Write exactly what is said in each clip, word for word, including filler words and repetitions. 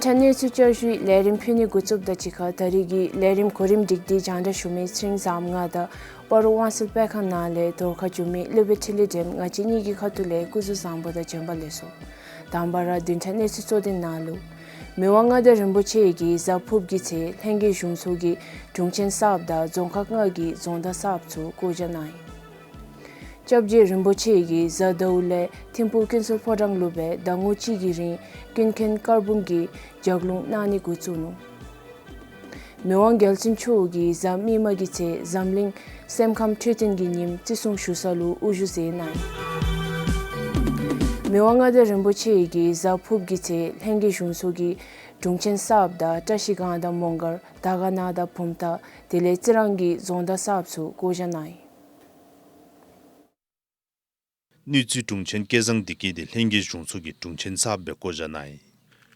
ཆ་གནས་ཚུལ་བསྐྱར་ཞུའི་ལས་རིམ་ཕུལ་ནི་འགོ་བཙུགསཔ་ད་གཅིག་ཁར་ད་རིས་ཀྱི་ལས་རིམ་གོ་རིམ་སྒྲིག་སྟེ་སྙན་ཞུ་མི་ཚེ་རིང་བཟངམོ་ང་དང་སྤ་རོ་དབང་སེལ་དཔེ་ཁང་ནང་ལས་དོ་ཁ་ཞུ་མི་ལུ་པེ་ཁྲི་ལི་དེམ་ང་བཅས་གཉིས་ཀྱི་ཁ་ཐུག་ལས་སྐུ་གཟུགས་བཟང་པོ་དང་བྱོན་པ་ལེགས་སོ། དང་པ་ར་བདུན་ཕྲག་གནས་ཚུལ་གཙོ་དོན་ནང་ལུ། མི་དབང་མངའ་བདག་རིན་པོ་ཆེ་གིས་གཟའ་ཕུརཔ་གི་ཚེ་ལྷན་རྒྱས་གཞུང་ཚོགས་ཀྱི་དྲུང་ཆེན་གསརཔ་དང་རྫོང་ཁག་ལྔ་གི་རྫོང་བདག་གསརཔ་ཚུ་བསྐོ་བཞག་གནང་ཡི། སྐྱབས་རྗེ་རིན་པོ་ཆེ་གིས་གཟའ་ཟླཝ་ལས་ཐིམ་ཕུག་ཀུན་གསལ་ཕོ་བྲང་ལུ་སྦེ་ཟླ་ངོ་གཅིག་གི་རིང་ཀུན་མཁྱེན་བཀའ་འབུམ་གྱི་ལྗགས་ལུང་གནང་ནི་འགོ་བཙུགས་ནུག། མི་དབང་རྒྱལ་བཙུན་མཆོག་གིས་གཟའ་མིག་དམར་གྱི་ཚེ་འཛམ་གླིང་སེམས་ཁམས་འཕྲོད་བསྟེན་གྱི་ཉིནམ་བརྩི་སྲུང་ཞུ་ས་ལུ་དབུ་བཞུགས་མཛད་གནང་ཡི། མི་དབང་མངའ་བདག་རིན་པོ་ཆེ་གིས་གཟའ་ཕུརཔ་གི་ཚེ་ལྷན་རྒྱས་གཞུང་ཚོགས་ཀྱི་དྲུང་ཆེན་གསརཔ་དང་བཀྲ་ཤིས་སྒང་དང་མོང་སྒར་དར་དཀར་ན་དང་བུམ་ཐང་དེ་ལས་རྩི་རང་གི་རྫོང་བདག་གསརཔ་ཚུ་བསྐོ་བཞག་གནང་ཡི། ནུས་ཚོད་དྲུང་ཆེན་སྐལ་བཟང་བདེ་སྐྱིད་དེ་ལྷན་རྒྱས་གཞུང་ཚོགས་ཀྱི་དྲུང་ཆེན་གསརཔ་སྦེ་བསྐོ་བཞག་གནང་ཡི།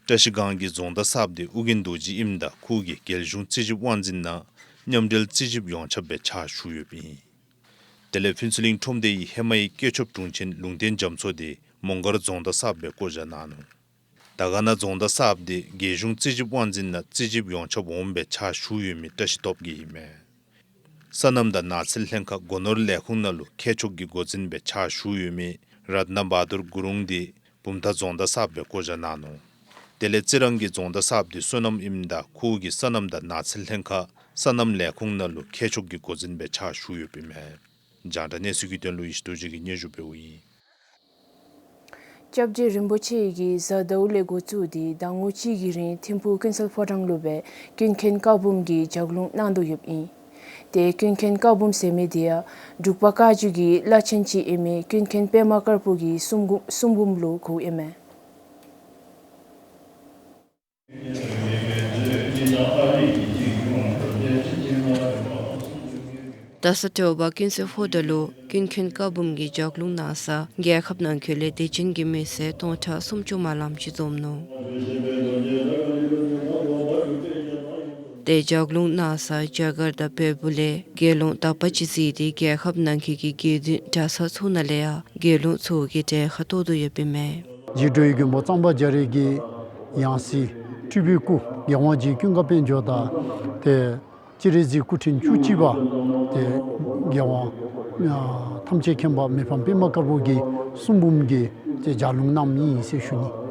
བཀྲ་ཤིས་སྒང་གི་རྫོང་བདག་གསརཔ་དེ་ཨོ་རྒྱན་རྡོ་རྗེ་ཨིནམ་ད་ཁོ་གིས་རྒྱལ་གཞུང་རྩིས་ཞིབ་དབང་འཛིན་ནང་མཉམ་འབྲེལ་རྩིས་ཞིབ་ཡོངས་ཁྱབ་སྦེ་ཕྱག་ཞུ་ཡོདཔ་ཨིན། དེ་ལས་ཕུན་ཚོགས་གླིང་ཁྲོམ་སྡེ་ཡི་ཧེ་མའི་སྐྱེས་མཆོག་དྲུང་ཆེན་ལུང་བསྟན་རྒྱ་མཚོ་དེ་མོང་སྒར་རྫོང་བདག་གསརཔ་སྦེ་བསྐོ་བཞག་གནང་ནུག། དར་དཀར་ན་རྫོང་བདག་གསརཔ་དེ་རྒྱལ་གཞུང་རྩིས་ཞིབ་དབང་འཛིན་ནང་རྩིས་ཞིབ་ཡོངས་ཁྱབ་འོགམ་སྦེ་ཕྱག་ཞུ་ཡོད་མི་བཀྲ་ཤིས་སྟོབས་རྒྱས་ཨིན་མས། སོ་ནམ་དང་ནགས་ཚལ་ལྷན་ཁག་སྒོ་ནོར་ལས་ཁུངས་ནང་ལུ་མཁས་མཆོག་གི་འགོ་འཛིན་སྦེ་ཕྱག་ཞུ་ཡོད་མི་རཏྣ་བ་དུར་གུ་རུང་དེ་བུམ་ཐང་རྫོང་བདག་གསརཔ་སྦེ་བསྐོ་བཞག་གནང་ནུག། དེ་ལས་རྩི་རང་གི་རྫོང་བདག་གསརཔ་དེ་སོ་ནམ་ཨིནམ་ད་ཁོ་གིས་སོ་ནམ་དང་ནགས་ཚལ་ལྷན་ཁག་སོ་ནམ་ལས་ཁུངས་ནང་ལུ་མཁས་མཆོག་གི་འགོ་འཛིན་སྦེ་ཕྱག་ཞུ་ཡོདཔ་ཨིན་མས། རྒྱང་བསྒྲགས་གནས་ཚུལ་གྱི་དོན་ལུ་ཡེ་ཤེས་རྡོ་རྗེ་གིས་སྙན་ཞུ་འབདཝ་ཨིན། སྐྱབས་རྗེ་རིན་པོ་ཆེ་གིས་གཟའ་ཟླཝ་ལས་འགོ་བཙུགས་ཏེ་ཟླ་ངོ་གཅིག་གི་རིང་ཐིམ་ཕུག་ཀུན་གསལ་ཕོ་བྲང་ལུ་སྦེ་ཀུན་མཁྱེན་བཀའ་འབུམ་གྱི་ལྗགས་ལུང་གནང་དོ་ཡོདཔ་ཨིན། ཏེ་ཀུན་མཁྱེན་བཀའ་འབུམ་ཟེར་མི་དེ་ཡང་འབྲུག་པ་བཀའ་བརྒྱུད་ཀྱི་བླ་ཆེན་ཅིག་ཨིན་མི་ཀུན་མཁྱེན་པདྨ་དཀར་པོ་གི་གསུང་འབུམ་གསུང་འབུམ་ལུ་གོཝ་ཨིན་མས། རྡ་ས་དྲོ་པ་ཀུན་གསལ་ཕོ་བྲང་ལུ་ཀུན་མཁྱེན་བཀའ་འབུམ་གྱི་ལྗགས་ལུང་གནང་ས་རྒྱལ་ཁབ་ནང་འཁོད་ལས་དད་ཅན་གྱི་མི་སེར་སྟོང་ཕྲག་སུམ་ཅུ་མ་ལངམ་ཅིག་འཛོམས་ནུག། ཏེ་ལྗགས་ལུང་གནང་ས་རྒྱ་གར་དང་བལ་པོ་ལས་དགེ་སློང་དག་པ་ཅིག་གཟིགས་ཏེ་རྒྱལ་ཁབ་ནང་འཁོད་ཀྱི་དགེ་འདུན་གྲྭ་ཚང་ཚུ་ནང་ལས་ཡང་དགེ་སློང་ཚུ་གིས་གྲལ་ཁར་གཏོགས་དོ་ཡོདཔ་ཨིན་མས། རྗེ་འགྲོ་བའི་མགོན་པོ་གཙང་པ་རྒྱ་རས་ཀྱི་ཡང་སྲིད་སྤྲུལ་པའི་སྐུ་རྒྱལ་དབང་རྗེ་ཀུན་དགའ་དཔལ་འབྱོར་དང་ཏེ་སྤྱན་རས་གཟིགས་སྐུ་ཕྲེང་བཅུ་གཅིག་པ་ཏེ་རྒྱལ་དབང་ཐམས་ཅད་མཁྱེན་པ་མི་ཕམ་པདྨ་དཀར་པོ་གི་གསུང་འབུམ་གྱི་ཏེ་ལྗགས་ལུང་གནངམ་ཨིན་ཟེར་ཞུ་ནི།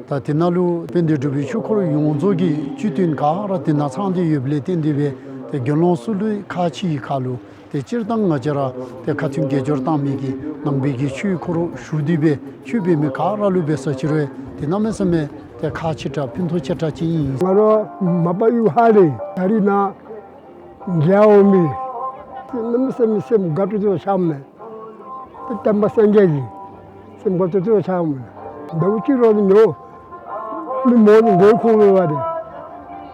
ད་དེ་ནང་ལུ་དཔལ་ལྡན་འབྲུག་པའི་ཆོས་སྐོར་ཡོངས་རྫོགས་ཀྱི་སྤྱི་དོན་ག་ར་དེ་ནང་ཚང་སྟེ་ཡོདཔ་ལས་བརྟེན་ཏེ་སྦེ་ཏེ་དགེ་སློང་ཚུ་ལུ་ཁག་ཆེ་བའི་ཁར་ལུ་ཏེ་སྤྱིར་བཏང་ང་བཅས་ར་ཏེ་ཁ་ཐུན་དགེ་སྦྱོར་བཏང་མི་གི་ནང་པའི་གི་ཆོས་སྐོར་ཞུ་སྟེ་སྦེ་ཆོས་འབད་མི་ག་ར་ལུ་འབད་ས་ཅིག་རུང་ཏེ་གནམ་མེད་ས་མེད་ཏེ་ཁག་ཆེ་དྲགས་ཕན་ཐོགས་ཆེ་དྲགས་ཅིག་ཨིན། ང་ར་མ་པ་གཡུས་ཧཱ་ལས་ད་རིས་ནཱ་མཇལ་འོང་མི་གནམ་མེད་ས་མེད་སེམས་དགའ་སྤྲོ་སྤྲོ་ཤརཝ་མས། ཏེ་སྟོན་པ་སངས་རྒྱས་ཀྱི་སེམས་དགའ་སྤྲོ་སྤྲོ་ཤརཝ་མས། ཟླཝ་གཅིག་རོགས་ནི་ཉོ། མི་མོ་ནི་མགོའི་ཁུངས་ལུ་བ་རེ།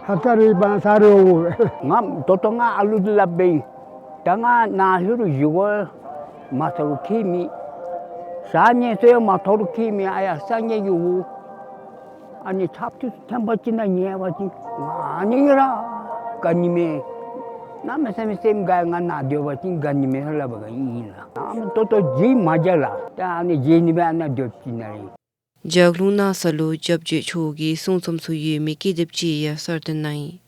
ཧབ་ཏ་རེ་བར་ན་ས་རེ་འོང་། ང་ད་ལྟོ་ང་ཨ་ལུ་འདི་སླབ་སྦེ་ཨིན། ད་ང་ནཱ་ལྷོད་རུང་བཞུགས་སྒོ་མ་ཐོབ་རུང་ཁྱད་མེད། ཟ་ནི་ཚུ་ཡང་མ་ཐོབ་རུང་ཁྱད་མེད། ཨ་ཡ་སངས་རྒྱས་ཀྱི་འོག། ཨ་ནི་ཚབ་ཏུ་ཐོན་པ་ཅིན་ན་ཉལ་བ་ཅིན་ང་ཨ་ནི་ར་དགའ་ནི་མས། གནམ་མེད་ས་མེད་སེམས་དགའ། ང་ནཱ་སྡོད་པ་ཅིན་དགའ་ནི་མས་ལབ་པ་གི་ཨིན་ལགས། ཨ་མ་ད་ལྟོ་ཅིག་མ་མཇལ་ལགས། ད་ཨ་ནི་མཇལ་ནི་སྦེ་ཨ་ནཱ་སྡོད་ཅི་ན་རེ། ལྗགས་ལུང་གནང་ས་ལུ་སྐྱབས་རྗེ་མཆོག་གི་གསུང་རྩོམ་ཚུ་ཡོད་མི་ཀི་དེབ་ཅིག་ཡང་གསར་བཏོན་གནང་ཡི།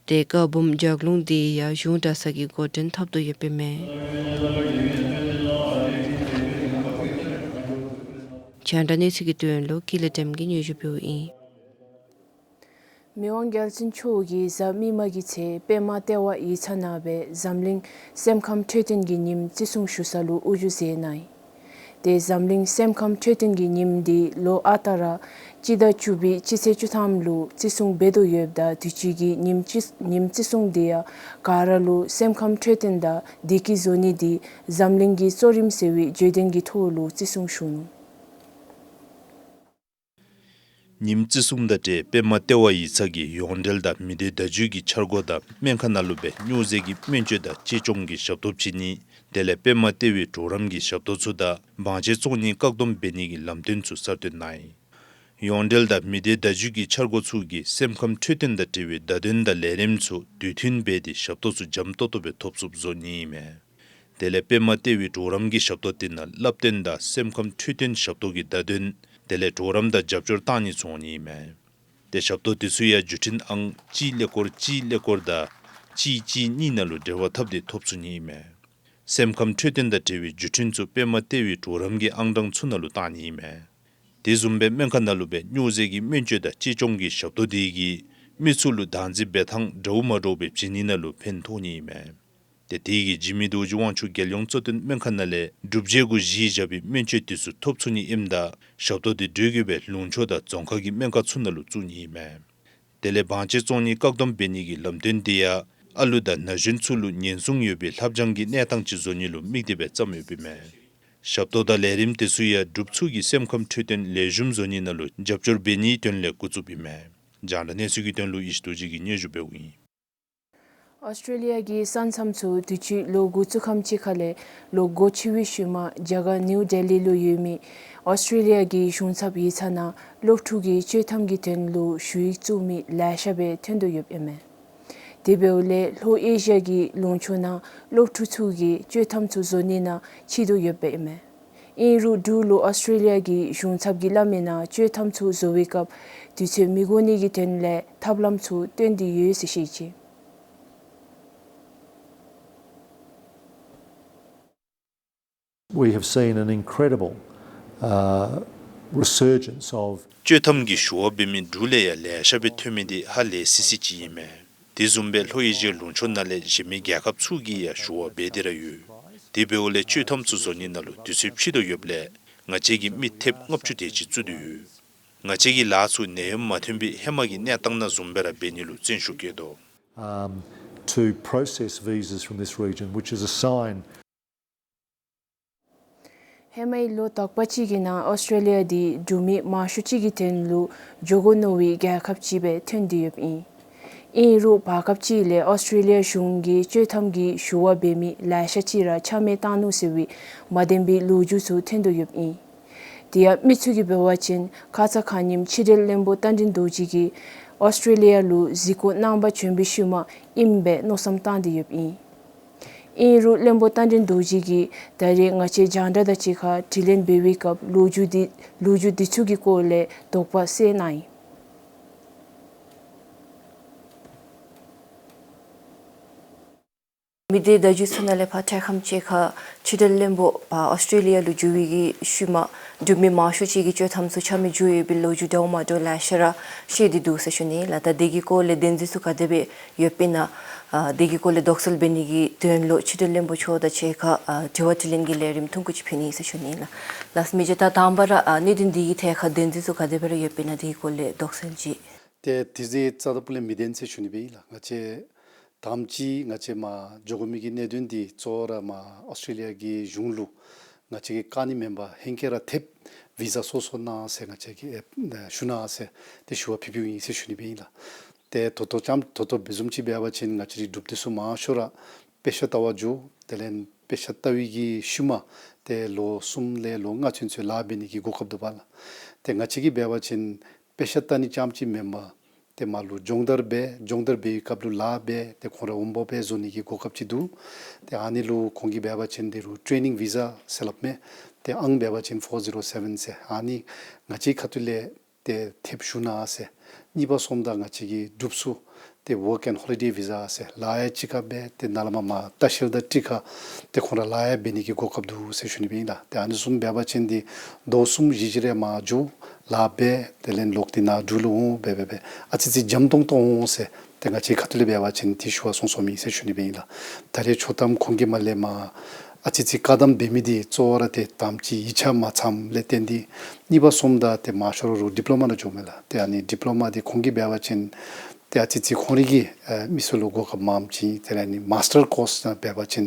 ཏེ་བཀའ་འབུམ་ལྗགས་ལུང་དེ་ཡང་གཞུང་གྲྭ་ཚང་གིས་འགོ་འདྲེན་འཐབ་དོ་ཡོདཔ་ཨིན་མས། རྒྱང་བསྒྲགས་གནས་ཚུལ་གྱི་དོན་ལུ་ཀུན་ལེགས་བདེམ་གྱིས་སྙན་ཞུ་འབདཝ་ཨིན། མི་དབང་རྒྱལ་བཙུན་མཆོག་གིས་གཟའ་མིག་དམར་གྱི་ཚེ་པདྨ་ལྟེ་བ་ཡིག་ཚང་ནང་སྦེ་འཛམ་གླིང་སེམས་ཁམས་འཕྲོད་བསྟེན་གྱི་ཉིནམ་བརྩི་སྲུང་ཞུ་ས་ལུ་དབུ་བཞུགས་མཛད་གནང་ཡི། ཏེ་འཛམ་གླིང་སེམས་ཁམས་འཕྲོད་བསྟེན་གྱི་ཉིནམ་འདི་ལོ་ཨ་རྟག་ར་སྤྱི་ཟླ་བཅུ་པའི་སྤྱི་ཚེས་བཅུ་ཐམ་ལུ་བརྩི་སྲུང་འབད་དོ་ཡོདཔ་ད་དུས་ཅི་གི་ཉིནམ་བརྩི་ཉིནམ་བརྩི་སྲུང་འདི་ཡང་ག་ར་ལུ་སེམས་ཁམས་འཕྲོད་བསྟེན་དང་བདེ་སྐྱིད་བཟོ་ནི་འདི་འཛམ་གླིང་གི་གཙོ་རིམ་ཟེར་བའི་བརྗོད་དོན་གྱི་ཐོག་ལུ་བརྩི་སྲུང་ཞུ་ནུག། ཉིནམ་བརྩི་སྲུང་དང་འབྲེལ་པདྨ་ལྟེ་བ་ཡིག་ཚང་གིས་ཡོངས་འབྲེལ་དང་མི་སྡེ་བརྡ་བརྒྱུད་ཀྱི་འཆར་སྒོ་དང་སྨན་ཁང་ནང་ལུ་སྦེ་སྨྱོ་རྫས་ཀྱི་སྨན་བཅོས་དང་གཅེས་སྐྱོང་གི་ཞབས་ཏོག་བྱིན་ནི། དེ་ལས་པདྨ་ལྟེ་བའི་གྲོགས་རམ་གྱི་ཞབས་ཏོག་ཚུ་དང་བང་ཆེན་བཙོང་ནི་བཀག་སྡོམ་འབད་ནི་གི་ལམ་སྟོན་ཚུ་གསར་བཏོན་གནང་ཡི། ཡོངས་འབྲེལ་དང་མི་སྡེ་བརྡ་བརྒྱུད་ཀྱི་འཆར་སྒོ་ཚུ་གིས་སེམས་ཁམས་འཕྲོད་བསྟེན་དང་འབྲེལ་བའི་བརྡ་དོན་དང་ལས་རིམ་ཚུ་དུས་མཐུན་འབད་དེ་ཞབས་ཏོག་ཚུ་འཇམ་ཏོག་ཏོ་སྦེ་ཐོབ་ཚུགསཔ་བཟོ་ནི་ཨིན་མས། དེ་ལས་པདྨ་ལྟེ་བའི་གྲོགས་རམ་གྱི་ཞབས་ཏོག་དེ་ནང་བསླབ་སྟོན་དང་སེམས་ཁམས་འཕྲོད་བསྟེན་ཞབས་ཏོག་གི་བརྡ་དོན་དེ་ལས་གྲོགས་རམ་དང་རྒྱབ་སྐྱོར་གཏང་ནི་ཚུ་འོང་ནི་ཨིན་མས། ཏེ་ཞབས་ཏོག་དེ་ཚུ་ཡང་བརྒྱུད་འཕྲིན་ཨང་གཅིག་ཀླད་ཀོར་གཅིག་ཀླད་ཀོར་དང་གཅིག་གཅིག་གཉིས་ནང་ལུ་འབྲེལ་བ་འཐབ་སྟེ་ཐོབ་ཚུགས་ནི་ཨིན་མས། སེམས་ཁམས་འཕྲོད་བསྟེན་དང་འབྲེལ་བའི་བརྒྱུད་འཕྲིན་ཚུ་པདྨ་ལྟེ་བའི་གྲོགས་རམ་གྱི་ཨང་གྲངས་ཚུ་ནང་ལུ་བཏང་ནི་ཨིན་མས། དེ་བཟུམ་སྦེ་སྨན་ཁང་ནང་ལུ་སྦེ་སྨྱོ་རྫས་ཀྱི་སྨན་བཅོས་དང་གཅེས་སྐྱོང་གི་ཞབས་ཏོག་དེ་གིས་མི་ཚུ་ལུ་བདག་འཛིན་འབད་ཐངས་འདྲཝ་མ་འདྲཝ་སྦེ་བྱིན་ནི་ནང་ལུ་ཕན་ཐོགས་ནི་ཨིན་མས། ཏེ་དེ་གིས་འཇིགས་མེད་རྡོ་རྗེ་དབང་ཕྱུག་རྒྱལ་ཡོངས་གཙོ་བསྟེན་སྨན་ཁང་ནང་ལས་འབྲུགཔ་བརྒྱད་དགུ་གཞི་བཞག་པའི་སྨན་བཅོས་དེ་ཚུ་ཐོབ་ཚུགས་ནི་ཨིནམ་ད་ཞབས་ཏོག་དེ་འདྲ་གི་སྦེ་ལུང་ཕྱོགས་དང་རྫོང་ཁག་གི་སྨན་ཁང་ཚུ་ནང་ལུ་བཙུགས་ནི་ཨིན་མས། དེ་ལས་བང་ཅན་བཙོང་ནི་བཀག་སྡོམ་འབད་ནི་གི་ལམ་སྟོན་དེ་ཡང་ཨ་ལུ་དང་ན་གཞོན་ཚུ་ལུ་ཉེན་སྲུང་ཡོད་པའི་ལྷབ་སྦྱང་གི་གནས་སྟངས་ཅིག་བཟོ་ནི་ལུ་དམིགས་ཏེ་སྦེ་བརྩམས་ཡོདཔ་ཨིན་མས། ཞབས་ཏོག་དང་ལས་རིམ་དེ་ཚུ་ཡང་འབྲུགཔ་ཚུ་གི་སེམས་ཁམས་འཕྲོད་བསྟེན་ལེགས་ཤོམ་བཟོ་ནི་ནང་ལུ་རྒྱབ་སྐྱོར་འབད་ནིའི་དོན་ལས་འགོ་བཙུགསཔ་ཨིན་མས། རྒྱང་བསྒྲགས་གནས་ཚུལ་གྱི་དོན་ལུ་ཡེ་ཤེས་རྡོ་རྗེ་གིས་སྙན་ཞུ་འབདཝ་ཨིན། ཨོསི་ཊྲེ་ལི་ཡ་གི་ས་མཚམས་ཚུ་དུས་ཅི་ལོ་འགོ་བཙུགས་ཁམས་ཅིག་ཁ་ལས་ལོ་འགོ་ཕྱེ་བའི་ཤུལ་མ་རྒྱ་གར་ནིའུ་ལྡི་ལི་ལུ་ཡོད་མི་ཨོསི་ཊྲེ་ལི་ཡ་གི་གཞུང་ཚབ་ཡིག་ཚང་ནང་སློབ་ཕྲུག་གི་སྤྱོད་ཐམ་གྱི་དོན་ལུ་ཞུ་ཡིག་བཙུགས་མི་ལེ་ཤ་སྦེ་ཐོན་དོ་ཡོདཔ་ཨིན་མས། དེ་འབདཝ་ལས་ལྷོ་ཨེ་ཤི་ཡ་གི་ལུང་ཕྱོགས་ནང་སློབ་ཕྲུག་ཚུ་གི་སྤྱོད་ཐམ་ཚུ་བཟོ་ནི་ནང་ཕྱེ་དོ་ཡོདཔ་ཨིན་མས། ཨིན་རུང་འབྲུག་ལུ་ཨོསི་ཊྲེ་ལི་ཡ་གི་གཞུང་ཚབ་ཀྱིས་སླབ་མིའི་ནང་སྤྱོད་ཐམ་ཚུ་བཟོ་བའི་སྐབས་དུས་ཚོད་མི་དགོ་ནི་གི་དོན་ལས་ཐབས་ལམ་ཚུ་བཏོན་ཏེ་ཡོད་ཟེར་བཤད་ཅི། We have seen an incredible, uh, resurgence of སྤྱོད་ཐམ་གྱི་ཞུ་བ་འབད་མི་འབྲུག་ལས་ཡང་ལེ་ཤ་སྦེ་ཐོན་མི་དེ་ཧ་ལས་སི་སི་ཅིག་ཨིན་མས། དེ་བཟུམ་སྦེ་ལྷོ་ཨེ་ཤི་ཡའི་ལུང་ཕྱོགས་ནང་ལས་གཞན་མི་རྒྱལ་ཁབ་ཚུ་གིས་ཡང་ཞུ་བ་འབད་དེ་ར་ཡོད། དེ་འབདཝ་ལས་སྤྱོད་ཐམ་ཚུ་བཟོ་ནི་ནང་ལུ་དུས་ཚོད་ཕྱེ་དོ་ཡོདཔ་ལས་ང་བཅས་ཀྱིས་མི་ཐེབས་ལྔ་བཅུ་དེ་ཅིག་བཙུགས་ཏེ་ཡོད། ང་བཅས་ཀྱི་ལཱ་ཚུ་ནད་ཡམས་མ་ཐོན་པའི་ཧེ་མ་གི་གནས་སྟངས་ནང་བཟུམ་སྦེ་ར་འབད་ནི་ལུ་བརྩོན་ཤུགས་བསྐྱེད་དོ། Um, to process visas from this region, which is a sign ཧེ་མའི་ལོ་དག་པ་ཅིག་གི་ནང་ཨོསི་ཊྲེ་ལི་ཡ་འདི་འབྲུག་མི་མང་ཤོས་ཅིག་གི་དོན་ལུ་འགྱོ་དགོ་མནོ་བའི་རྒྱལ་ཁབ་ཅིག་སྦེ་ཐོན་ཏེ་ཡོདཔ་ཨིན། ཨིན་རུང་བར་སྐབས་ཅིག་ལས་ཨོསི་ཊྲེ་ལི་ཡ་གཞུང་གིས་སྤྱོད་ཐམ་གྱི་ཞུ་བ་འབད་མི་ལེ་ཤ་ཅིག་ར་ཆ་མེད་བཏང་ནུག་ཟེར་བའི་མ་བདེན་པའི་ལོ་རྒྱུས་ཚུ་ཐོན་དོ་ཡོདཔ་ཨིན། དེ་ཡང་མི་ཚུ་གིས་འབད་བ་ཅིན་ཁ་ཙ་ཁ་ཉིནམ་ཕྱི་འབྲེལ་བློན་པོ་རྟ་མགྲིན་རྡོ་རྗེ་གིས་ཨོསི་ཊྲེ་ལི་ཡ་ལུ་གཟིགས་སྐོར་གནང་པར་བྱོན་པའི་ཤུལ་མ་ཨིནམ་སྦེ་མནོ་བསམ་བཏང་སྟེ་ཡོདཔ་ཨིན། ཨིན་རུང་བློན་པོ་རྟ་མགྲིན་རྡོ་རྗེ་གིས་ད་རེས་ང་བཅས་རྒྱང་བསྒྲགས་དང་གཅིག་ཁར་དྲི་ལན་འབད་བའི་སྐབས་ལོ་རྒྱུས་འདི་ལོ་རྒྱུས་འདི་ཚུ་གི་སྐོར་ལས་དོགས་པ་སེལ་གནང་ཡི། མི་སྡེ་བརྡ་བརྒྱུད་ཚུ་ནང་ལས་ཕར་ཐོན་ཁམས་ཅིག་ཁར་ཕྱི་འབྲེལ་བློན་པོ་ཕར་ཨོསི་ཊྲེ་ལི་ཡ་ལུ་འགྱོ་བའི་གི་ཤུལ་མ་འབྲུག་མི་མང་ཤོས་ཅིག་གི་སྤྱོད་ཐམ་ཚུ་ཆ་མེད་འགྱོ་ཡོད་པའི་ལོ་རྒྱུས་འདྲཝ་མ་འདྲཝ་ལེ་ཤ་ར་བཤད་དེ་འདུག་ཟེར་ཞུ་ནི་ལགས། ད་དེ་གི་སྐོར་ལས་བདེན་རྫུན་ཚུ་ག་དེ་སྦེ་ཡོདཔ་ཨིན་ན། ཨ་དེ་གི་སྐོར་ལས་དོགས་སེལ་འབད་ནི་གི་དོན་ལུ་ཕྱི་འབྲེལ་བློན་པོ་མཆོག་དང་གཅིག་ཁར་ཨ་དྲི་བ་དྲིས་ལན་གྱི་ལས་རིམ་ཐུང་ཀུ་ཅིག་ཕུལ་ནི་ཟེར་ཞུ་ནི་ལགས། ལགས་མི་རྗེ། ད་དང་པ་ར་ཨ་གནད་དོན་འདི་གི་ཐད་ཁར་བདེན་རྫུན་ཚུ་ག་དེ་སྦེ་ར་ཡོདཔ་ཨིན་ན་དེ་གི་སྐོར་ལས་དོགས་སེལ་ཅིག། ཏེ་དེ་ཚུ་རྩ་དང་སྤུ་ལས་མི་བདེན་ཟེར་ཞུ་ནི་སྦེ་ཨིན་ལགས། ང་བཅས་དང་པ་ཅིག་ང་བཅས་མར་འགྱོ་དགོ་མི་གི་གནད་དོན་འདི་གཙོ་བོ་ར་མར་ཨོསི་ཊྲེ་ལི་ཡ་གི་གཞུང་ལུ་ང་བཅས་ཀྱིས་བཀག་ནི་མེན་པར་ཧེང་སྐལ་ར་ཐེབས་བི་ཟ་སོ་སོ་གནང་ཟེར་ང་བཅས་ཀྱིས་ཨེ་ཞུ་གནང་ཟེར་ཏེ་ཞུ་བ་ཕུལ་ཕུལཝ་ཨིན་ཟེར་ཞུ་ནི་སྦེ་ཨིན་ལགས། ཏེ་ད་ལྟོ་ཙམ་ད་ལྟོ་འབད་བཟུམ་ཅིག་འབད་བ་ཅིན་ང་བཅས་རའི་འབྲུགཔ་འདི་ཚུ་མང་ཤོས་ར་དཔེ་ཆ་ལྟ་བར་འགྱོ། དེ་ལས་དཔེ་ཆ་ལྟ་བའི་གི་ཤུལ་མ་ཏེ་ལོ་གསུམ་ལས་ལོ་ལྔ་ཚུན་ཚོད་ལཱ་འབད་ནི་གི་གོ་སྐབས་འདུག་པ་ལགས། ཏེ་ང་བཅས་ཀྱིས་འབད་བ་ཅིན་དཔེ་ཆ་ལྟ་ནི་ཙམ་ཅིག་མེན་པར་ཏེ་མར་ལུ་སྦྱོང་བརྡར་འབད། སྦྱོང་བརྡར་འབད་བའི་སྐབས་ལུ་ལཱ་འབད། ཏེ་ཁོང་ར་འོང་འབབ་འབད་བཟོ་ནི་གི་གོ་སྐབས་ཅིག་འདུག། ཏེ་ཨ་ནི་ལུ་ཁོང་གིས་འབད་བ་ཅིན་འདི་རུ་ཊེ་ནིང་བི་ཟ་ཟེར་སླབ་མས། ཏེ་ཨང་འབད་བ་ཅིན་ཕོར་ཛི་རོ་སེ་བེན་ཟེར། ཨ་ནི་ང་བཅས་ཁ་ཐུག་ལས་ཏེ་ཐེབས་ཞུ་གནང་ཟེར། གཉིས་པ་སོངམ་ད་ང་བཅས་ཀྱི་འབྲུགཔ་ཚུ་ཏེ་ཝརཀ་ཨེནཌ་ཧོ་ལི་ཌེ་བི་ཟ་ཟེར་ལཱ་ཡང་གཅིག་ཁར་འབད། ཏེ་ནཱ་ལས་མར་མར་ལྟ་བཤལ་དང་གཅིག་ཁར་ཏེ་ཁོང་ར་ལཱ་ཡང་འབད་ནི་གི་གོ་སྐབས་འདུག་ཟེར་ཞུ་ནི་སྦེ་ཨིན་ལགས། ཏེ་ཨ་ནི་བཟུམ་འབད་བ་ཅིན་འདི་ཟླཝ་གསུམ་བཞི་བཞི་རེ་མར་འགྱོ་ལཱ་འབད། དེ་ལས་ལོག་སྟེ་ནཱ་འབྲུག་ལུ་འོང་འབད་འབད་འབད་ཨ་ཙི་ཅིག་འཇམ་ཏོང་ཏོ་འོང་ཟེར་ཏེ་ང་བཅས་ཁ་ཐུག་ལས་འབད་བ་ཅིན་ཏེ་ཞུ་བ་སོང་སོངམ་ཨིན་ཟེར་ཞུ་ནི་སྦེ་ཨིན་ལགས། ད་རེས་ཆོག་ཐམ་ཁོང་གིས་མར་ལས་མར་ཨ་ཙི་ཅིག་བཀག་དམ་འབད་མི་འདི་གཙོ་བོ་ར་ཏེ་དང་པ་ཅིག་ཡིག་ཆ་མ་ཚངམ་ལས་བརྟེན་ཏེ། གཉིས་པ་སོངམ་ད་ཏེ་མང་ཤོས་ར་ཌིཔ་ལོ་མ་ནང་འགྱོཝ་མས་ལགས། ཏེ་ཨ་ནི་ཌིཔ་ལོ་མ་འདི་ཁོང་གིས་འབད་བ་ཅིན་ཏེ་ཨ་ཙི་ཅིག་ཁོང་རའི་གི་ཨེ་མི་སེར་ལུ་གོ་སྐབས་མངམ་ཅིག། དེ་ལས་ཨ་ནི་མཱསི་ཊར་ཀོརསི་ནང་འབད་བ་ཅིན་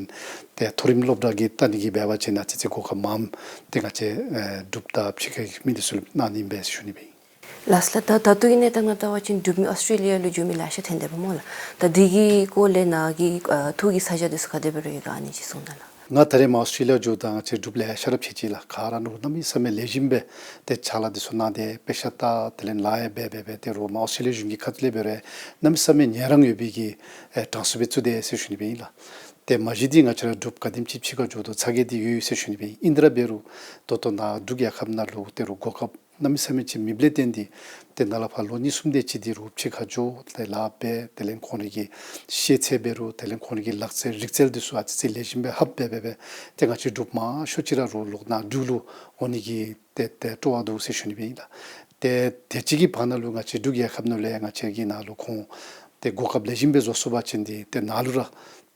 ཏེ་མཐོ་རིམ་སློབ་གྲྭ་གི་ལྟ་ནི་གི་འབད་བ་ཅིན་ཨ་ཙི་ཅིག་གོ་སྐབས་མངམ་ཏེ་ང་བཅས་ཨེ་འབྲུགཔ་དང་ཕྱི་ཁའི་མི་འདི་ཚུ་ལུ་གནང་ནི་ཨིན་པས་ཞུ་ནི་སྦེ་ཨིན། ལགས་ལགས། ད་ད་ལྟོ་གི་གནས་སྟངས་ནང་བལྟ་བ་ཅིན་འབྲུག་མི་ཨོསི་ཊྲེ་ལི་ཡ་ལུ་འགྱོ་མི་ལེ་ཤ་ཐོན་དེས་པ་སྨོ་ལགས། ད་འདི་གི་སྐོར་ལས་ནཱ་གི་ཨ་ཐུགས་ཀྱི་ས་ཆ་འདི་ཚུ་ག་དེ་སྦེ་ར་ཡོད་ག་ཨ་ནི་ཅིག་གསུང་གནང་ལགས། ང་ད་རེས་མར་ཨོསི་ཊྲེ་ལི་ཡ་འགྱོཝ་ད་ང་བཅས་འབྲུགཔ་ལེ་ཤ་ར་ཕྱད་ཅི་ལགས། ག་ར་ནཱ་རུ་གནམ་མེད་ས་མེད་ལེགས་ཤོམ་སྦེ་ཏེ་ཕྱག་ལཱ་འདི་ཚུ་གནང་སྟེ་དཔེ་ཆ་ལྟ་དེ་ལས་ལཱ་ཡང་འབད་འབད་འབད་ཏེ་རུ་མར་ཨོསི་ཊྲེ་ལི་ཡ་གཞུང་གི་ཁ་ཐུག་ལས་འབད་རུང་གནམ་མེད་ས་མེད་ཉན་རང་ཡོད་པའི་གི་ཨེ་གྲངས་སུ་སྦེ་བཙུགས་དེས་ཟེར་ཞུ་ནི་སྦེ་ཨིན་ལགས། ཏེ་མ་གཞི་འདི་ང་བཅས་ར་འབྲུགཔ་ག་དེམ་ཅིག་ཕྱི་ཁར་འགྱོཝ་ད་ཚ་གྱང་འདི་ཡོད་ཟེར་ཞུ་ནི་སྦེ་ཨིན། ཨིན་ཏེ་ར་འབད་རུང་ད་ལྟོ་ནཱ་འབྲུག་རྒྱལ་ཁབ་ནང་ལུ་ཏེ་རུ་གོ་སྐབས་ གནམ་མེད་ས་མེད་ཅིག་མེདཔ་ལས་བརྟེན་ཏེ་ཏེ་ནཱ་ལས་ཕར་ལོ་གཉིས་གསུམ་དེ་ཅིག་འདི་རུ་ཕྱི་ཁར་འགྱོ་ཏེ་ལཱ་འབད་དེ་ལས་ཁོང་རའི་གི་ཤེས་ཚད་འབད་རུང་དེ་ལས་ཁོང་རའི་གི་ལག་རྩལ་རིག་རྩལ་འདི་ཚུ་ཨ་ཙི་ཅིག་ལེགས་ཤོམ་སྦེ་ཧབ་འབད་འབད་འབད་ཏེ་ང་བཅས་འབྲུགཔ་མང་ཤོས་ཅིག་ར་རུ་ལོག་ནཱ་འབྲུག་ལུ་འོང་ནི་གི་ཏེ་ཏེ་སྤྲོ་བ་འདུག་ཟེར་ཞུ་ནི་སྦེ་ཨིན་ལགས། ཏེ་དེ་ཅིག་གི་བར་ན་ལུ་ང་བཅས་འབྲུག་རྒྱལ་ཁབ་ནང་ལུ་ཡང་ང་བཅས་ཀྱི་ནཱ་ལུ་ཁོང་ཏེ་གོ་སྐབས་ལེགས་ཤོམ་སྦེ་བཟོ་ཚུགས་པ་ཅིན་འདི་ཏེ་ནཱ་ལུ་ར་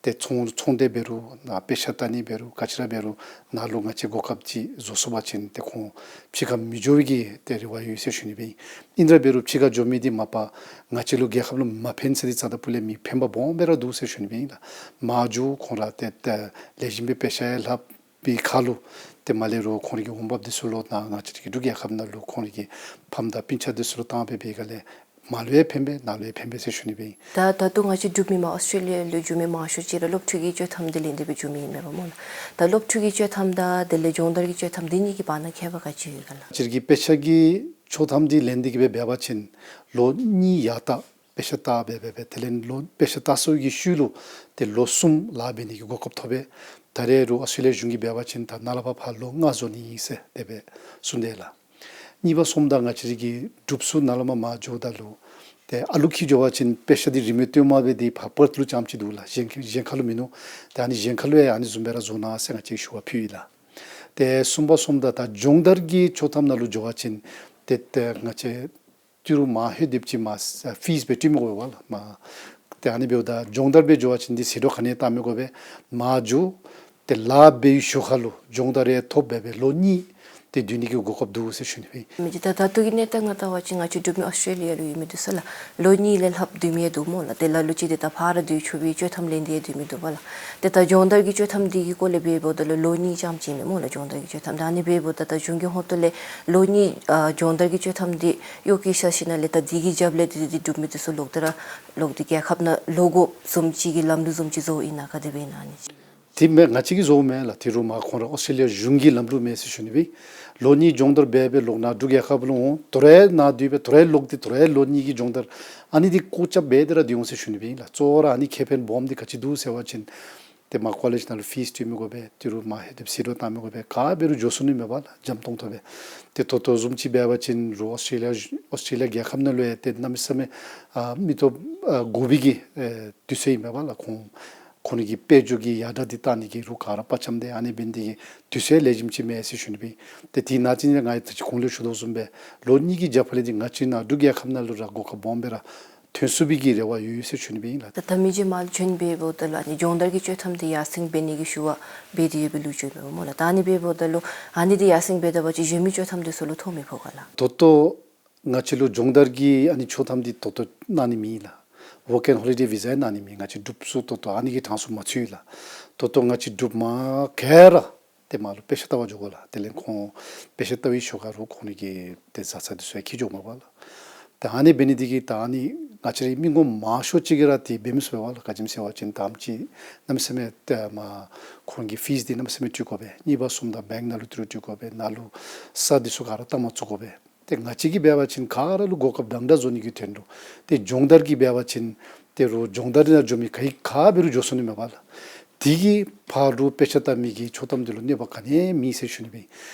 ཏེ་ཚོང་ཚོང་སྡེ་འབད་རུང་ནཱ་དཔེ་ཆ་ལྟ་ནི་འབད་རུང་ག་ཅི་ར་འབད་རུང་ནཱ་ལུ་ང་བཅས་གོ་སྐབས་ཅིག་བཟོ་ཚུགས་པ་ཅིན་ཏེ་ཁོང་ཕྱི་ཁར་མི་འགྱོ་བའི་གི་ཏེ་རེ་བ་ཡོད་ཟེར་ཞུ་ནི་སྦེ་ཨིན། ཨིན་ར་འབད་རུང་ཕྱི་ཁར་འགྱོ་མི་འདི་མ་པ་ང་བཅས་ལུ་རྒྱལ་ཁབ་ལུ་མ་ཕན་ཟེར་འདི་རྩ་དང་སྤུ་ལས་མི་ཕན་པ་སྦོམ་སྦེ་ར་འདུག་ཟེར་ཞུ་ནི་སྦེ་ཨིན་ལགས། མར་འགྱོ་ཁོང་ར་ཏེ་ཏེ་ལེགས་ཤོམ་སྦེ་དཔེ་ཆ་ལྷབ་པའི་ཁར་ལུ་ཏེ་མར་ལས་རུང་ཁོང་རའི་གི་འོང་འབབ་འདི་ཚུ་ལོག་ནཱ་ང་བཅས་ཀྱི་འབྲུག་རྒྱལ་ཁབ་ནང་ལུ་ཁོང་རའི་གི་ཕམ་དང་སྤུན་ཆ་འདི་ཚུ་ལུ་བཏང་སྦེ་འབད་ག་ལས་མར་ལུ་ཡང་ཕན་པས་ནཱ་ལུ་ཡང་ཕན་པས་ཟེར་ཞུ་ནི་སྦེ་ཨིན། ད་ད་ལྟོ་ང་བཅས་འབྲུག་མི་མར་ཨོསི་ཊྲེ་ལི་ཡ་ལུ་འགྱོ་མི་མང་ཤོས་ཅིག་ར་སློབ་ཕྲུག་གི་བཅའ་ཐམ་འདི་ལེན་ཏེ་སྦེ་འགྱོ་མི་ཨིན་མས་པ་སྨོ་ལགས། ད་སློབ་ཕྲུག་གི་བཅའ་ཐམ་དང་དེ་ལས་སྦྱོང་བརྡར་གྱི་བཅའ་ཐམ་འདི་གཉིས་ཀྱི་བར་ན་ཁྱད་པར་ག་ཅི་ཡོད་ག་ལགས། ང་བཅས་ཀྱི་དཔེ་ཆ་གི་བཅའ་ཐམ་འདི་ལེན་ཏེ་གི་སྦེ་འབད་བ་ཅིན་ལོ་གཉིས་ཡར་ལྟ་དཔེ་ཆ་ལྟ་སྦེ་འབད་འབད་དེ་ལས་ལོ་དཔེ་ཆ་ལྟ་ཚར་བའི་གི་ཤུལ་ལུ་ཏེ་ལོ་གསུམ་ལཱ་འབད་ནི་གི་གོ་སྐབས་ཐོབ་པས། ད་རེས་རུང་ཨོསི་ཊྲེ་ལི་ཡ་གཞུང་གིས་འབད་བ་ཅིན་ད་ནཱ་ལས་ཕར་ཕར་ལོ་ལྔ་བཟོ་ནི་ཨིན་ཟེར་དེ་སྦེ་གསུངས་དེས་ལགས། གཉིས་པ་སོངམ་ད་ང་བཅས་རའི་གི་འབྲུགཔ་ཚུ་ནཱ་ལས་མར་མར་འགྱོཝ་ད་ལུ་ཏེ་ཨ་ལུ་འཁྱིད་འགྱོ་བ་ཅིན་དཔེ་ཆ་འདི་རིན་མེད་སྟོངམ་སྦེ་འདི་ཕར་པརཐ་ལུ་རྐྱངམ་ཅིག་འདུག་ལགས། གཞན་གཞན་ཁར་ལུ་མིན་ནུག། ཏེ་ཨ་ནི་གཞན་ཁར་ལུ་ཡང་ཨ་ནི་བཟུམ་སྦེ་ར་བཟོ་གནང་ཟེར་ང་བཅས་ཞུ་བ་ཕུལ་ཡི་ལགས། ཏེ་གསུམ་པ་སོངམ་ད་ད་སྦྱོང་བརྡར་གྱི་བཅའ་ཐམ་ནང་ལུ་འགྱོ་བ་ཅིན་ཏེ་ཏེ་ང་བཅས་ཏི་རུ་མར་ལྷོད་དེ་ཅིག་མར་ཕིསི་སྦེ་སྤྲོད་མི་དགོ་པས་ལགས། མར་ཏེ་ཨ་ནི་འབདཝ་ད་སྦྱོང་བརྡར་སྦེ་འགྱོ་བ་ཅིན་འདི་ཟད་འགྲོ་ག་ནི་ཡང་བཏང་མི་དགོ་པས། མར་འགྱོ་ཏེ་ལཱ་འབད་བའི་ཞོར་ཁར་ལུ་སྦྱོང་བརྡར་ཡང་ཐོབ་སྦེ་སྦེ་ལོ་གཉིས་ཏེ་སྡོད་ནི་གི་གོ་སྐབས་འདུག་ཟེར་ཞུ་ནི་སྦེ་ཨིན། མི་ཅིག་ད་ད་ལྟོ་གི་གནས་སྟངས་ནང་བལྟ་བ་ཅིན་ང་བཅས་འབྲུག་མི་ཨོསི་ཊྲེ་ལི་ཡ་ལུ་ཡོད་མི་འདི་ཚུ་ལགས་ལོ་གཉིས་ལས་ལྷགཔ་སྡོད་མི་ཡང་འདུག་སྨོ་ལགས། ཏེ་ལ་ལུ་ཅིག་འདི་ད་ཕར་ར་སྡོད་ཆོག་པའི་བཅའ་ཐམ་ལེན་ཏེ་ཡང་སྡོད་མི་འདུག་པ་ལགས། ཏེ་ད་སྦྱོང་བརྡར་གྱི་བཅའ་ཐམ་འདི་གི་སྐོར་ལས་འབདཝ་ད་ལུ་ལོ་གཉིས་རྐྱངམ་ཅིག་ཨིན་མས་སྨོ་ལགས། སྦྱོང་བརྡར་གྱི་བཅའ་ཐམ་ད་ཨ་ནི་འབདཝ་ད་ད་གཞུང་གི་ཧོངས་ཏོ་ལས་ལོ་གཉིས་ཨ་སྦྱོང་བརྡར་གྱི་བཅའ་ཐམ་འདི་གཡོག་བཀོལ་ས་ཞིནམ་ལས་ད་འདི་གི་རྒྱབ་ལས་འདི་འདི་འབྲུག་མི་འདི་ཚུ་ལོག་སྟེ་ར་ལོག་སྟེ་རྒྱལ་ཁབ་ནང་ལོག་དགོཔ་བཟུམ་ཅིག་གི་ལམ་ལུགས་བཟུམ་ཅིག་བཟོཝ་ཨིན་ན་ག་དེ་སྦེ་ཨིན་ན་ཨ་ནི་ཅིག། དེ་མེན་ང་བཅས་ཀྱིས་བཟོཝ་མེན་ལགས། ཏི་རུ་མར་ཁོང་ར་ཨོསི་ཊྲེ་ལི་ཡ་གཞུང་གི་ལམ་ལུགས་མས་ཟེར་ཞུ་ནི་སྦེ་ཨིན། ལོ་གཉིས་སྦྱོང་བརྡར་འབད་སྦེ་ལོག་ནཱ་འབྲུག་རྒྱལ་ཁབ་ལུ་འོང་དོ་རུང་ནཱ་སྡོད་སྦེ་དོ་རུང་ལོག་སྟེ་དོ་རུང་ལོ་གཉིས་ཀྱི་སྦྱོང་བརྡར་ཨ་ནི་འདི་སྐོར་རྐྱབ་འབད་དེ་ར་སྡོད་འོང་ཟེར་ཞུ་ནི་སྦེ་ཨིན་ལགས། གཙོ་བོ་ར་ཨ་ནི་ཁེ་ཕན་སྦོམ་འདི་ག་ཅི་འདུག་ཟེར་བ་ཅིན་ཏེ་མར་ཀོ་ལེཇ་ནང་ལུ་ཕིསི་སྤྲོད་མི་དགོ་པས། ཏི་རུ་མར་ལྷོད་དེ་ཟད་འགྲོ་བཏང་མི་དགོ་པས། ག་འབད་རུང་འགྱོ་ཚུགས་ནི་མས་པ་ལགས། འཇམ་ཏོང་ཏོ་སྦེ། ཏེ་ད་ལྟོ་བཟུམ་ཅིག་འབད་བ་ཅིན་རུང་ཨོསི་ཊྲེ་ལི་ཡ་ཨོསི་ཊྲེ་ལི་ཡ་རྒྱལ་ཁབ་ནང་ལུ་ཡང་ཏེ་གནམ་མེད་ས་མེད་ཨ་མི་སྟོབས་ཨ་དགོ་པའི་གི་ཨེ་དུས་ཚོད་ཨིན་མས་པ་ལགས། ཁོང་ཁོང་རའི་གི་དཔལ་འབྱོར་གྱི་ཡར་དྲག་འདི་བཏང་ནི་གི་རུང་ག་ར་དཔའ་བཅམ་སྟེ་ཨ་ནི་འབད་ནི་འདི་གིས་དུས་ཚོད་ལེགས་ཤོམ་ཅིག་མས་ཟེར་ཞུ་ནི་སྦེ་ཨིན། ཏེ་དེ་ནང་ཅིག་ནི་ང་ད་ཅི་གོང་ལུ་ཞུ་དོ་བཟུམ་སྦེ་ལོ་གཉིས་ཀྱི་རྒྱབ་ཕར་ལས་འདི་ང་བཅས་ནཱ་འབྲུག་རྒྱལ་ཁབ་ནང་ལུ་ར་གོ་སྐབས་སྦོམ་སྦེ་ར་ཐོན་ཚུགས་པའི་གི་རེ་བ་ཡོད་ཟེར་ཞུ་ནི་སྦེ་ཨིན་ལགས། ད་ད་མི་རྗེ་མར་ལུ་བྱོན་སྦེ་འབདཝ་ད་ལུ་ཨ་ནི་སྦྱོང་བརྡར་གྱི་བཅའ་ཐམ་འདི་ཡར་སེང་འབད་ནི་གི་ཞུ་བ་འབད་དེ་ཡོད་པའི་ལོ་རྒྱུས་ཨིན་མས་སྨོ་ལགས། ད་ཨ་ནི་འབདཝ་ད་ལུ་ཨ་ནི་འདི་ཡར་སེང་འབད་ད་པ་ཅིན་གཞན་མི་བཅའ་ཐམ་འདི་ཚུ་ལུ་ཐོ་མི་ཕོག་ག་ལགས། ད་ལྟོ་ང་བཅས་ལུ་སྦྱོང་བརྡར་གྱི་ཨ་ནི་བཅའ་ཐམ་འདི་ད་ལྟོ་གནང་ནི་མེད་ལགས། ཝོརཀ་ཨེནཌ་ཧོ་ལི་ཌེ་བི་ཟ་ཡང་གནང་ནི་མེད། ང་བཅས་འབྲུགཔ་ཚུ་ད་ལྟོ་ཨ་ནི་གི་གྲངས་སུ་མ་ཚུད་ལགས། ད་ལྟོ་ང་བཅས་འབྲུགཔ་མ་ག་ར་ཏེ་མར་ལུ་དཔེ་ཆ་ལྟ་བར་འགྱོ་དགོ་ལགས། དེ་ལས་ཁོང་དཔེ་ཆ་ལྟ་བའི་ཞོར་ཁར་རུང་ཁོང་རའི་གི་ཏེ་བཟའ་ཚང་འདི་ཚུ་ཡང་འཁྱིད་འགྱོཝ་མས་པ་ལགས། ད་ཨ་ནི་འབད་ནི་འདི་གིས་ད་ཨ་ནི་ང་བཅས་རའི་མི་ངོམ་མང་ཤོས་ཅིག་གིས་ར་ཏེ་འབད་མི་ཚུགས་པས་པ་ལགས། ག་ཅི་སྨོ་ཟེར་བ་ཅིན་དང་པ་ཅིག་གནམ་མེད་ས་མེད་ཏེ་མར་ཁོང་གི་ཕིསི་འདི་གནམ་མེད་ས་མེད་སྤྲོད་དགོ་པས། གཉིས་པ་སོངམ་ད་བེངཀ་ནང་ལུ་ཏི་རུ་སྤྲོད་དགོ་པས། ནཱ་ལུ་ས་འདི་ཚུ་ག་ར་བཏང་མ་ཚུགས་དགོ་པས། ཏེ་ང་བཅས་ཀྱིས་འབད་བ་ཅིན་ག་ར་ལུ་གོ་སྐབས་འདྲན་འདྲ་བཟོ་ནི་གི་དོན་ལུ། ཏེ་སྦྱོང་བརྡར་གྱི་འབད་བ་ཅིན་ཏེ་རུང་སྦྱོང་བརྡར་ནང་འགྱོ་མི་ག་གིས་ག་འབད་རུང་འགྱོ་ཚུགས་ནི་མས་པ་ལགས། དེ་གི་ཕར་རུང་དཔེ་ཆ་ལྟ་མི་གི་བཅའ་ཐམ་འདི་ལུ་གནོད་པ་ག་ནི་ཡང་མེད་ཟེར་ཞུ་ནི་སྦེ་ཨིན།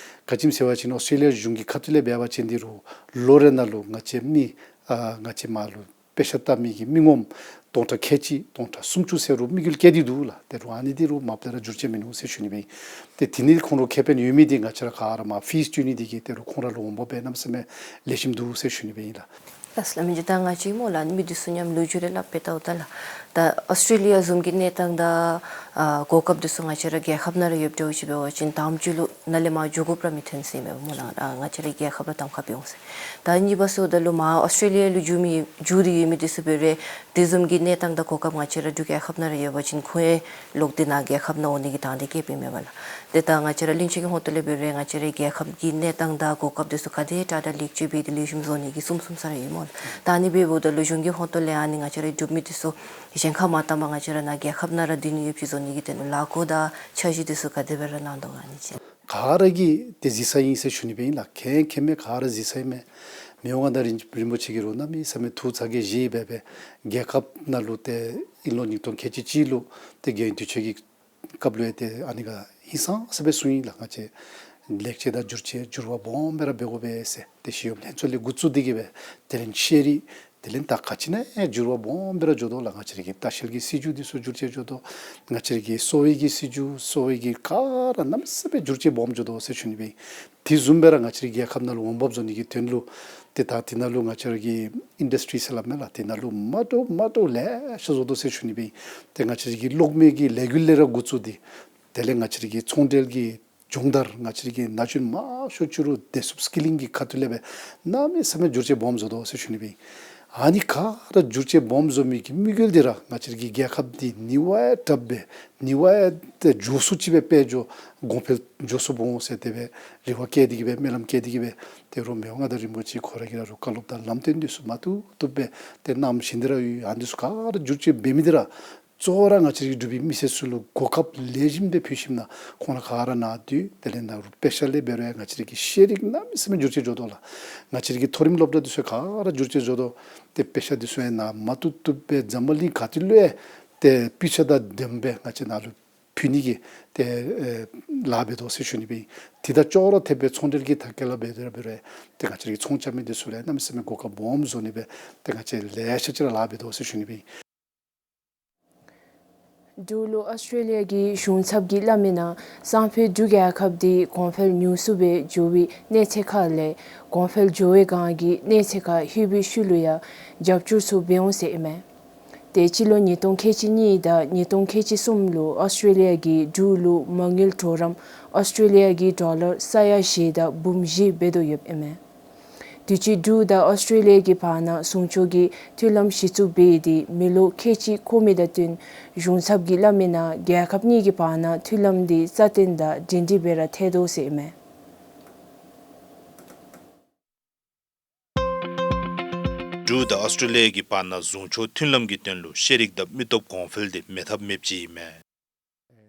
ག་ཅི་སྨོ་ཟེར་བ་ཅིན་ཨོསི་ཊྲེ་ལི་ཡ་གཞུང་གི་ཁ་ཐུག་ལས་འབད་བ་ཅིན་འདི་རུང་ལོ་རེ་ནང་ལུ་ང་བཅས་མི་ཨ་ང་བཅས་མར་ལུ་དཔེ་ཆ་ལྟ་མི་གི་མི་ངོམ་སྟོང་ཕྲག་ཁལ་གཅིག་སྟོང་ཕྲག་སུམ་ཅུ་ཟེར་རུང་དམིགས་ཡུལ་བསྐྱེད་དེ་འདུག་ལགས། ཏེ་རུང་ཨ་ནི་འདི་རུང་མ་པ་ལས་ར་འགྱུར་བཅོས་མིན་འདུག་ཟེར་ཞུ་ནི་སྦེ་ཨིན། ཏེ་དེ་ནི་ཁོང་ར་ཁེ་ཕན་ཡོད་མི་འདི་ང་བཅས་ར་ག་ར་མར་ཕིསི་སྤྲོད་ནི་འདི་གིས་ཏེ་རུང་ཁོང་ར་ལུ་འོང་འབབ་སྦེ་གནམ་མེད་ས་མེད་ལེགས་ཤོམ་འདུག་ཟེར་ཞུ་ནི་སྦེ་ཨིན་ལགས། ལགས་སོ་ལགས། མི་རྗེ་ད་ང་བཅས་སྨོ་ལགས་ཨ་ནི་མི་འདི་ཚུ་མཉམ་ལོ་རྒྱུས་རེ་སླབ་སྦེ་བལྟཝ་ད་ལགས། ད་ཨོསི་ཊྲེ་ལི་ཡ་བཟུམ་གྱི་གནས་སྟངས་དང་ཨ་གོ་སྐབས་འདི་ཚུ་ང་བཅས་ར་རྒྱལ་ཁབ་ནང་ར་ཡོདཔ་འདྲཝ་ཅིག་འབད་བ་ཅིན་དང་པ་ཅིག་ལུ་ནཱ་ལས་མར་འགྱོ་དགོཔ་ར་མི་ཐོན་ཟེར་མས་སྨོ་ལགས། ཨ་ང་བཅས་རའི་རྒྱལ་ཁབ་ལུ་གདམ་ཁ་འབད་འོང་ཟེར། ད་གཉིས་པ་སོངམ་ད་ལུ་མར་ཨོསི་ཊྲེ་ལི་ཡ་ལུ་འགྱོ་མི་འགྱོ་སྟེ་ཡོད་མི་འདི་ཚུ་འབད་རུང་དེ་བཟུམ་གྱི་གནས་སྟངས་དང་གོ་སྐབས་ང་བཅས་ར་འབྲུག་རྒྱལ་ཁབ་ནང་ར་ཡོད་པ་ཅིན་ཁོང་ཡང་ལོག་སྟེ་ནཱ་རྒྱལ་ཁབ་ནང་འོང་ནི་གི་དང་འདོད་བསྐྱེདཔ་ཨིན་མས་པ་ལགས། ཏེ་ད་ང་བཅས་ར་བློན་ཆེན་གྱི་ཧོངས་ཏོ་ལས་འབད་རུང་ང་བཅས་རའི་རྒྱལ་ཁབ་ཀྱི་གནས་སྟངས་དང་གོ་སྐབས་འདི་ཚུ་ག་དེ་དྲག་དྲག་ལེགས་བཅོས་འབད་དེ་ལེགས་ཤོམ་བཟོ་ནི་གི་གསུངས་གསུངས་ས་ར་ཡོད་སྨོ་ལགས། ད་ཨ་ནི་འབདཝ་ད་ལུ་གཞུང་གི་ཧོངས་ཏོ་ལས་ཨ་ནི་ང་བཅས་རའི་འབྲུག་མི་འདི་ཚུ་གཞན་ཁར་མ་བཏང་པར་ང་བཅས་ར་ནཱ་རྒྱལ་ཁབ་ནང་ར་སྡོད་ནི་ཡོདཔ་ཅིག་བཟོ་ནི་གི་དོན་ལུ་ལཱ་འགོ་དང་འཆར་གཞི་འདི་ཚུ་ག་དེ་སྦེ་ར་གནང་དོ་ག་ཨ་ནི་ཅིག། ག་ར་གིས་ཏེ་གཟིགས་ས་ཨིན་ཟེར་ཞུ་ནི་སྦེ་ཨིན་ལགས། མཁྱེན་མཁྱེནམ་མས། ག་ར་གཟིགས་ས་ཨིན་མས། མི་དབང་མངའ་བདག་རིན་རིན་པོ་ཆེ་གིས་རུང་གནམ་མེད་ས་མེད་ཐུགས་ཚ་གྱང་བཞེས་སྦེ་སྦེ་རྒྱལ་ཁབ་ནང་ལུ་ཏེ་དབྱིན་ལོ་ཉིས་སྟོང་ཁལ་གཅིག་གཅིག་ལུ་ཏེ་རྒྱལ་ཡོངས་དུས་ཆེན་གྱི་སྐབས་ལུ་ཡང་ཏེ་ཨ་ནི་ག་ཧིང་སངས་ས་སྦེ་གསུངས་ཡི་ལགས། ང་བཅས་ ལེགས་བཅོས་དང་བསྒྱུར་བཅོས་འགྱུར་བ་སྦོམ་སྦེ་ར་འབད་དགོ་པས་ཟེར་ཏེ་ཞི་གཡོགཔ་ལྷན་ཚོགས་ལས་འགོ་བཙུགས་ཏེ་གི་སྦེ་དེ་ལས་ཤེས་རིག་དེ་ལས་ད་ག་ཅི་ནང་ཡང་འགྱུར་བ་སྦོམ་སྦེ་ར་འགྱོ་དོ་ལགས། ང་བཅས་ར་གི་ལྟ་བཤལ་གྱི་སྲིད་བྱུས་འདི་ཚུ་འགྱུར་བཅོས་འགྱོ་དོ། ང་བཅས་ར་གི་གསོ་བའི་གི་སྲིད་བྱུས་གསོ་བའི་གི་ག་ར་གནམ་མེད་ས་མེད་འགྱུར་བཅོས་སྦོམ་འགྱོ་དོ་ཟེར་ཞུ་ནི་སྦེ། དེ་བཟུམ་སྦེ་ར་ང་བཅས་ར་གི་རྒྱལ་ཁབ་ནང་ལུ་འོང་འབབ་བཟོ་ནི་གི་དོན་ལུ་ཏེ་ད་དེ་ནང་ལུ་ང་བཅས་ར་གི་ཨིན་ཌསི་ཊི་རི་ཟེར་སླབ་མས་ལགས། དེ་ནང་ལུ་མ་འདྲཝ་མ་འདྲཝ་ལེ་ཤ་བཟོ་དོ་ཟེར་ཞུ་ནི་སྦེ། ཏེ་ང་བཅས་ར་གི་གློག་མེ་གི་ལས་འགུལ་ལས་ར་འགོ་བཙུགས་ཏེ་དེ་ལས་ང་བཅས་ར་གི་ཚོང་འབྲེལ་གྱི་སྦྱོང་བརྡར་ང་བཅས་ར་གི་ན་གཞོན་མང་ཤོས་ཅིག་རུ་བདེ་སྲུངཔ་སི་ཀི་ལིང་གི་ཁ་ཐུག་ལས་སྦེ་གནམ་མེད་ས་མེད་འགྱུར་བཅོས་སྦོམ་བཟོ་དོ་ཟེར་ཞུ་ནི་སྦེ། ཨ་ནི་ག་ར་འགྱུར་བཅོས་སྦོམ་བཟོ་མི་གི་དམིགས་ཡུལ་འདི་ར་ང་བཅས་ར་གི་རྒྱལ་ཁབ་འདི་ནི་བ་ཡང་དྲགཔ་སྦེ་ནི་བ་ཡང་ཏེ་མགྱོགས་སུ་ཅིག་སྦེ་དཔལ་འབྱོར་གོང་འཕེལ་མགྱོགས་སུ་འོང་ཟེར་དེ་སྦེ་རེ་བ་བསྐྱེད་དེ་གི་སྦེ་སྨོན་ལམ་བསྐྱེད་དེ་གི་སྦེ་ཏེ་རུང་མི་དབང་མངའ་བདག་རིན་པོ་ཆེ་ཁོ་ར་གིས་ར་རུང་བཀའ་སློབ་དང་ལམ་སྟོན་འདི་ཚུ་མ་བཏུབ་བཏུབ་སྦེ་ཏེ་གནང་བཞིན་དེ་ར་ཡོད། ཨ་ནི་ཚུ་ག་ར་འགྱུར་བཅོས་འབད་མི་འདི་ར་གཙོ་བོ་ར་ང་བཅས་ར་གི་འབྲུག་པའི་མི་སེར་ཚུ་ལུ་གོ་སྐབས་ལེགས་ཤོམ་སྦེ་ཕུལ་ཞིནམ་ན་ཁོང་ར་ག་ར་ནཱ་སྡོད་དེ་ལས་ནཱ་རུང་དཔེ་ཆ་ལས་འབད་རུང་ཡང་ང་བཅས་ར་གི་ཤེས་རིག་གནམ་མེད་ས་མེད་འགྱུར་བཅོས་འགྱོ་དོ་ལགས། ང་བཅས་ར་གི་མཐོ་རིམ་སློབ་གྲྭ་འདི་ཚུ་ག་ར་འགྱུར་བཅོས་འགྱོ་དོ། ཏེ་དཔེ་ཆ་འདི་ཚུ་ཡང་ནཱ་མ་བཏུབ་བཏུབ་སྦེ་འཛམ་བུ་གླིང་ག་ཏེ་ལུ་ཡང་ཏེ་སྤུས་ཚད་དང་ལྡནམ་སྦེ་ང་བཅས་ནཱ་ལུ་ཕུལ་ནི་གི་ཏེ་ཨེ་ལཱ་འབད་དོ་ཟེར་ཞུ་ནི་སྦེ། དེ་དང་ཅོག་ར་འཐདཔ་སྦེ་ཚོང་འབྲེལ་གྱི་ཐད་ཁར་ལཱ་འབད་དེ་ར་འབད་རུང་ཏེ་ང་བཅས་ར་གི་ཚོང་རྐྱབ་མི་འདི་ཚུ་ལུ་ཡང་གནམ་མེད་ས་མེད་གོ་སྐབས་སྦོམ་བཟོ་ནི་སྦེ་ཏེ་ང་བཅས་ལེ་ཤ་ཅིག་ར་ལཱ་འབད་དོ་ཟེར་ཞུ་ནི་སྦེ། འབྲུག་ལུ་ཨོསི་ཊྲེ་ལི་ཡ་གི་གཞུང་ཚབ་ཀྱིས་སླབ་མི་ནང་སང་ཕོད་འབྲུག་རྒྱལ་ཁབ་འདི་གོང་འཕེལ་ཉུང་སུ་སྦེ་འགྱོ་བའི་གནས་ཚད་ཁར་ལས་གོང་འཕེལ་འགྱོ་བའི་སྒང་གི་གནས་ཚད་ཁར་ལྷོད་པའི་ཤུལ་ལུ་ཡང་རྒྱབ་སྐྱོར་ཚུ་འབད་འོང་ཟེར་ཨིན་མས། ཏེ་སྤྱི་ལོ་ཉིས་སྟོང་ཁལ་གཅིག་གཉིས་དང་ཉིས་སྟོང་ཁལ་གཅིག་གསུམ་ལུ་ཨོསི་ཊྲེ་ལི་ཡ་གིས་འབྲུག་ལུ་མ་དངུལ་གྲོགས་རམ་ཨོསི་ཊྲེ་ལི་ཡ་གི་ཌོ་ལར་ས་ཡ་བཞི་དང་འབུམ་བཞི་འབད་དོ་ཡོདཔ་ཨིན་མས། དུས་ཅི་འབྲུག་དང་ཨོསི་ཊྲེ་ལི་ཡ་གི་བར་ན་ཟུང་ཕྱོགས་ཀྱི་མཐུན་ལམ་གཞི་བཙུགས་འབད་དེ་མི་ལོ་ཁལ་གཅིག་འཁོར་མི་དང་བསྟུན་གཞུང་ཚབ་ཀྱིས་སླབ་མི་ནང་རྒྱལ་ཁབ་གཉིས་ཀྱི་བར་ན་མཐུན་ལམ་འདི་རྩ་བརྟན་དང་སྒྲིང་སྒྲིང་སྦེ་ར་ཐལ་དོ་ཟེར་ཨིན་མས། འབྲུག་དང་ཨོསི་ཊྲེ་ལི་ཡ་གི་བར་ན་ཟུང་ཕྱོགས་མཐུན་ལམ་གྱི་དོན་ལུ་ཤེས་རིག་དང་མི་སྟོབས་གོང་འཕེལ་འདི་མེད་ཐབས་མེདཔ་ཅིག་ཨིན་མས།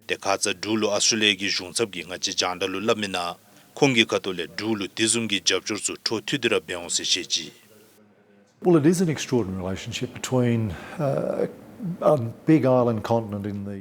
ཏེ་ཁ་ཙ་འབྲུག་ལུ་ཨོསི་ཊྲེ་ལི་ཡ་གི་གཞུང་ཚབ་ཀྱིས་ང་བཅས་རྒྱང་བསྒྲགས་ལུ་སླབ་མི་ནང་ཁོང་གི་ཁ་ཐུག་ལས་འབྲུག་ལུ་དེ་བཟུམ་གྱི་རྒྱབ་སྐྱོར་ཚུ་འཕྲོ་མཐུད་དེ་ར་འབད་འོང་ཟེར་བཤད་ཅི། Well, it is an extraordinary relationship between, uh, a big island continent in the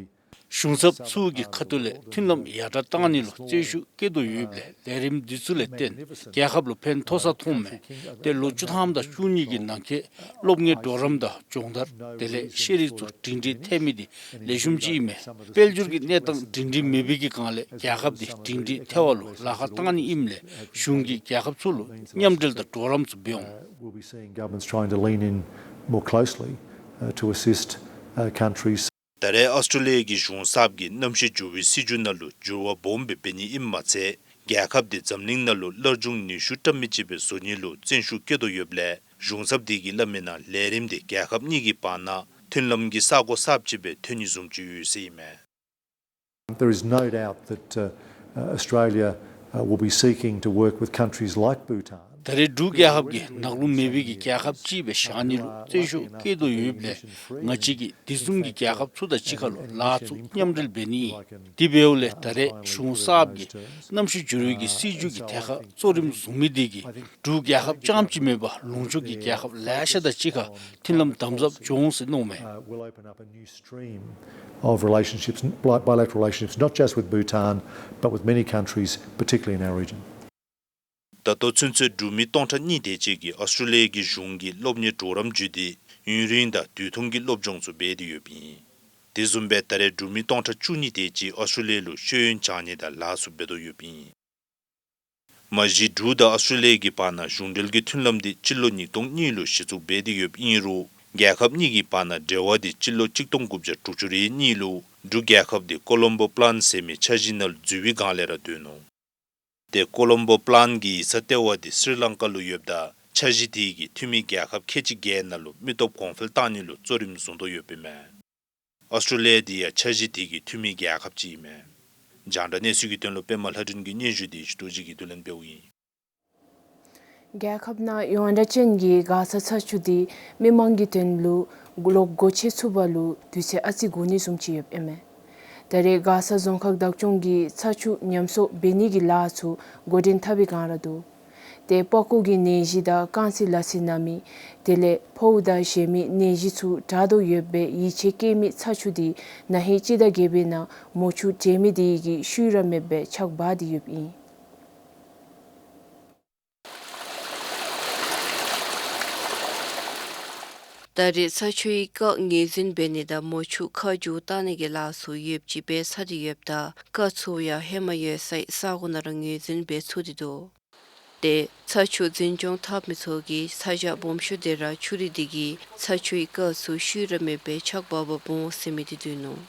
གཞུང་ཚབ་ཚུ་གི་ཁ་ཐུག་ལས་མཐུན་ལམ་ཡར་དྲག་གཏང་ནི་ལུ་བརྩོན་ཤུགས་བསྐྱེད་དོ་ཡོདཔ་ལས་ལས་རིམ་འདི་ཚུ་ལས་བརྟེན་རྒྱལ་ཁབ་ལུ་ཕན་ཐོགས་ས་མཐོངམ་མས། ཏེ་ལོ་བཅུ་ཐམ་དང་བཅུ་གཉིས་ཀྱི་ནང་འཁོད་སློབ་གཉེར་གྲོགས་རམ་དང་སྦྱོང་བརྡར་དེ་ལས་ཤེས་རིག་ཚུ་སྒྲིང་སྒྲིང་ཐལ་མི་འདི་ལེགས་ཤོམ་ཅིག་ཨིན་མས། དཔལ་འབྱོར་གྱི་གནས་སྟངས་སྒྲིང་སྒྲིང་མེད་པའི་གི་སྒང་ལས་རྒྱལ་ཁབ་འདི་སྒྲིང་སྒྲིང་ཐལ་བ་ལུ་ལཱ་ཁག་གཏང་ནི་ཨིནམ་ལས་གཞུང་གིས་རྒྱལ་ཁབ་ཚུ་ལུ་མཉམ་འབྲེལ་དང་གྲོགས་རམ་ཚུ་འབད་འོང་། Uh, we'll be seeing governments trying to lean in more closely, uh, to assist, uh, countries. ད་རེས་ཨོསི་ཊྲེ་ལི་ཡ་གི་གཞུང་ཚབ་ཀྱིས་གནམ་གཤིས་འགྱུར་བའི་སྲིད་བྱུས་ནང་ལུ་འགྱུར་བ་སྦོམ་སྦེ་འབད་ནི་ཨིནམ་མ་ཚད་རྒྱལ་ཁབ་འདི་འཛམ་གླིང་ནང་ལུ་སླར་འབྱུང་ནུས་ཤུགས་བཀྲ་མི་ཅིག་སྦེ་བཟོ་ནི་ལུ་བརྩོན་ཤུགས་བསྐྱེད་དོ་ཡོདཔ་ལས་གཞུང་ཚབ་འདི་གིས་སླབ་མི་ནང་ལས་རིམ་འདི་རྒྱལ་ཁབ་གཉིས་ཀྱི་བར་ན་མཐུན་ལམ་གྱི་ས་གོ་གསརཔ་ཅིག་སྦེ་ཐོན་ནི་བཟུམ་ཅིག་ཡོད་ཟེར་ཨིན་མས། There is no doubt that, uh, uh, Australia, uh, will be seeking to work with countries like Bhutan. ད་རེས་འབྲུག་རྒྱལ་ཁབ་ཀྱིས་ནག་ལུང་མེད་པའི་གི་རྒྱལ་ཁབ་ཅིག་སྦེ་བཞག་ནི་ལུ་བརྩོན་ཤུགས་བསྐྱེད་དོ་ཡོདཔ་ལས་ང་བཅས་ཀྱིས་དེ་བཟུམ་གྱི་རྒྱལ་ཁབ་ཚུ་དང་གཅིག་ཁར་ལུ་ལཱ་ཚུ་མཉམ་འབྲེལ་འབད་ནི་ཨིན། དེ་འབདཝ་ལས་ད་རེས་གཞུང་གསརཔ་གིས་གནམ་གཤིས་འགྱུར་བའི་གི་སྲིད་བྱུས་ཀྱི་ཐད་ཁར་གཙོ་རིམ་བཟུང་མི་འདི་གིས་འབྲུག་རྒྱལ་ཁབ་རྐྱངམ་གཅིག་མེན་པར་ལུང་ཕྱོགས་ཀྱི་རྒྱལ་ཁབ་ལེ་ཤ་དང་གཅིག་ཁར་མཐུན་ལམ་དམ་ཟབ་འགྱོ་འོང་ཟེར་མནོཝ་མས། Uh, will open up a new stream of relationships, bi-, bilateral relationships, not just with Bhutan, but with many countries, particularly in our region. ད་ལྟོ་ཚུན་ཚོད་འབྲུག་མི་སྟོང་ཕྲག་གཉིས་དེ་ཅིག་གིས་ཨོསི་ཊྲེ་ལི་ཡ་གི་གཞུང་གི་སློབ་གཉེར་གྲོགས་རམ་བརྒྱུད་དེ་ཡུན་རིང་དང་དུས་ཐུང་གི་སློབ་སྦྱོང་ཚུ་འབད་དེ་ཡོདཔ་ཨིན། དེ་བཟུམ་སྦེ་ད་རེས་འབྲུག་མི་སྟོང་ཕྲག་བཅུ་གཉིས་དེ་ཅིག་ཨོསི་ཊྲེ་ལི་ཡ་ལུ་ཤེས་ཡོན་སྦྱང་ནི་དང་ལཱ་ཚུ་འབད་དོ་ཡོདཔ་ཨིན། མ་གཞི་འབྲུག་དང་ཨོསི་ཊྲེ་ལི་ཡ་གི་བར་ན་གཞུང་འབྲེལ་གྱི་མཐུན་ལམ་འདི་སྤྱི་ལོ་ཉིས་སྟོང་གཉིས་ལུ་གཞི་བཙུགས་འབད་དེ་ཡོདཔ་ཨིན་རུང་རྒྱལ་ཁབ་གཉིས་ཀྱི་བར་ན་འབྲེལ་བ་འདི་སྤྱི་ལོ་གཅིག་སྟོང་དགུ་བརྒྱ་དྲུག་ཅུ་རེ་གཉིས་ལུ་འབྲུག་རྒྱལ་ཁབ་འདི་ཀོ་ལོམ་བོ་པི་ལཱན་ཟེར་མི་འཆར་གཞི་ནང་ལུ་འཛུལ་བའི་སྒང་ལས་ར་འདོན་ནུག། ཏེ་ཀོ་ལོམ་བོ་པི་ལཱན་གྱི་ཡིག་ཚང་ལྟེ་བ་འདི་སི་རི་ལང་ཀ་ལུ་ཡོདཔ་ད་འཆར་གཞི་དེ་གིས་འཐུས་མི་རྒྱལ་ཁབ་ཁལ་གཅིག་བརྒྱད་ནང་ལུ་མི་སྟོབས་གོང་འཕེལ་གཏང་ནི་ལུ་གཙོ་རིམ་བཟུང་དོ་ཡོདཔ་ཨིན་མས། ཨོསི་ཊྲེ་ལི་ཡ་འདི་ཡང་འཆར་གཞི་དེ་གི་འཐུས་མི་རྒྱལ་ཁབ་ཅིག་ཨིན་མས། རྒྱང་བསྒྲགས་གནས་ཚུལ་གྱི་དོན་ལུ་པདྨ་ལྷ་སྒྲོན་གྱི་སྙན་ཞུ་འདི་ཞུ་ཏོ་ཅིག་གིས་བསྡུ་ལེན་འབདཝ་ཨིན། རྒྱལ་ཁབ་ནང་ཡོངས་གྲགས་ཅན་གྱི་མགར་ས་ཚ་ཆུ་འདི་མི་མང་གི་དོན་ལུ་གློག་སྒོ་ཕྱེ་ཚུགས་པ་ལུ་དུས་ཚོད་ཨ་ཙི་འགོར་ནི་བཟུམ་ཅིག་ཡོདཔ་ཨིན་མས། ད་རེས་མགར་ས་རྫོང་ཁག་བདག་སྐྱོང་གིས་ཚ་ཆུ་ཉམས་གསོ་འབད་ནི་གི་ལཱ་ཚུ་འགོ་འདྲེན་འཐབ་པའི་སྒང་ར་འདུག། ཏེ་པགས་ཀོ་གི་ནད་གཞི་དང་རྐང་ཚིགས་ལག་ཚིགས་ན་མི་དེ་ལས་ཕོཝ་དང་གཞན་མི་ནད་གཞི་ཚུ་དྲག་དོ་ཡོདཔ་སྦེ་ཡིད་ཆེས་བསྐྱེད་མི་ཚ་ཆུ་འདི་ན་ཧིང་སྤྱི་ཟླ་བརྒྱད་པའི་ནང་མོ་ཆུ་འདྲེས་མ་དེ་གི་ཤུལ་ར་མེདཔ་སྦེ་ཆག་འབག་སྟེ་ཡོདཔ་ཨིན། ད་རེས་ཚ་ཆུའི་རྐ་ངོས་འཛིན་འབད་ནི་དང་མོ་ཆུ་རྐ་འགྱུར་བཏང་ནི་གི་ལཱ་ཚུ་ཡོདཔ་ཅིག་སྦེ་ཚར་ཏེ་ཡོདཔ་ད་རྐ་ཚུ་ཡང་ཧེ་མ་ཡོད་སའི་ས་གོ་ནང་ར་ངོས་འཛིན་འབད་ཚུགས་ཏེ་འདུག། ཏེ་ཚ་ཆུ་འཛིན་སྐྱོང་འཐབ་མི་ཚུ་གིས་ཚ་གྱང་སྦོམ་ཤོས་དེ་ར་ཆུ་རུད་དེ་གིས་ཚ་ཆུའི་རྐ་ཚུ་ཤུལ་ར་མེདཔ་སྦེ་ཆག་འབག་འབག་འོང་ཟེར་མི་འདི་འདུག་ནུག།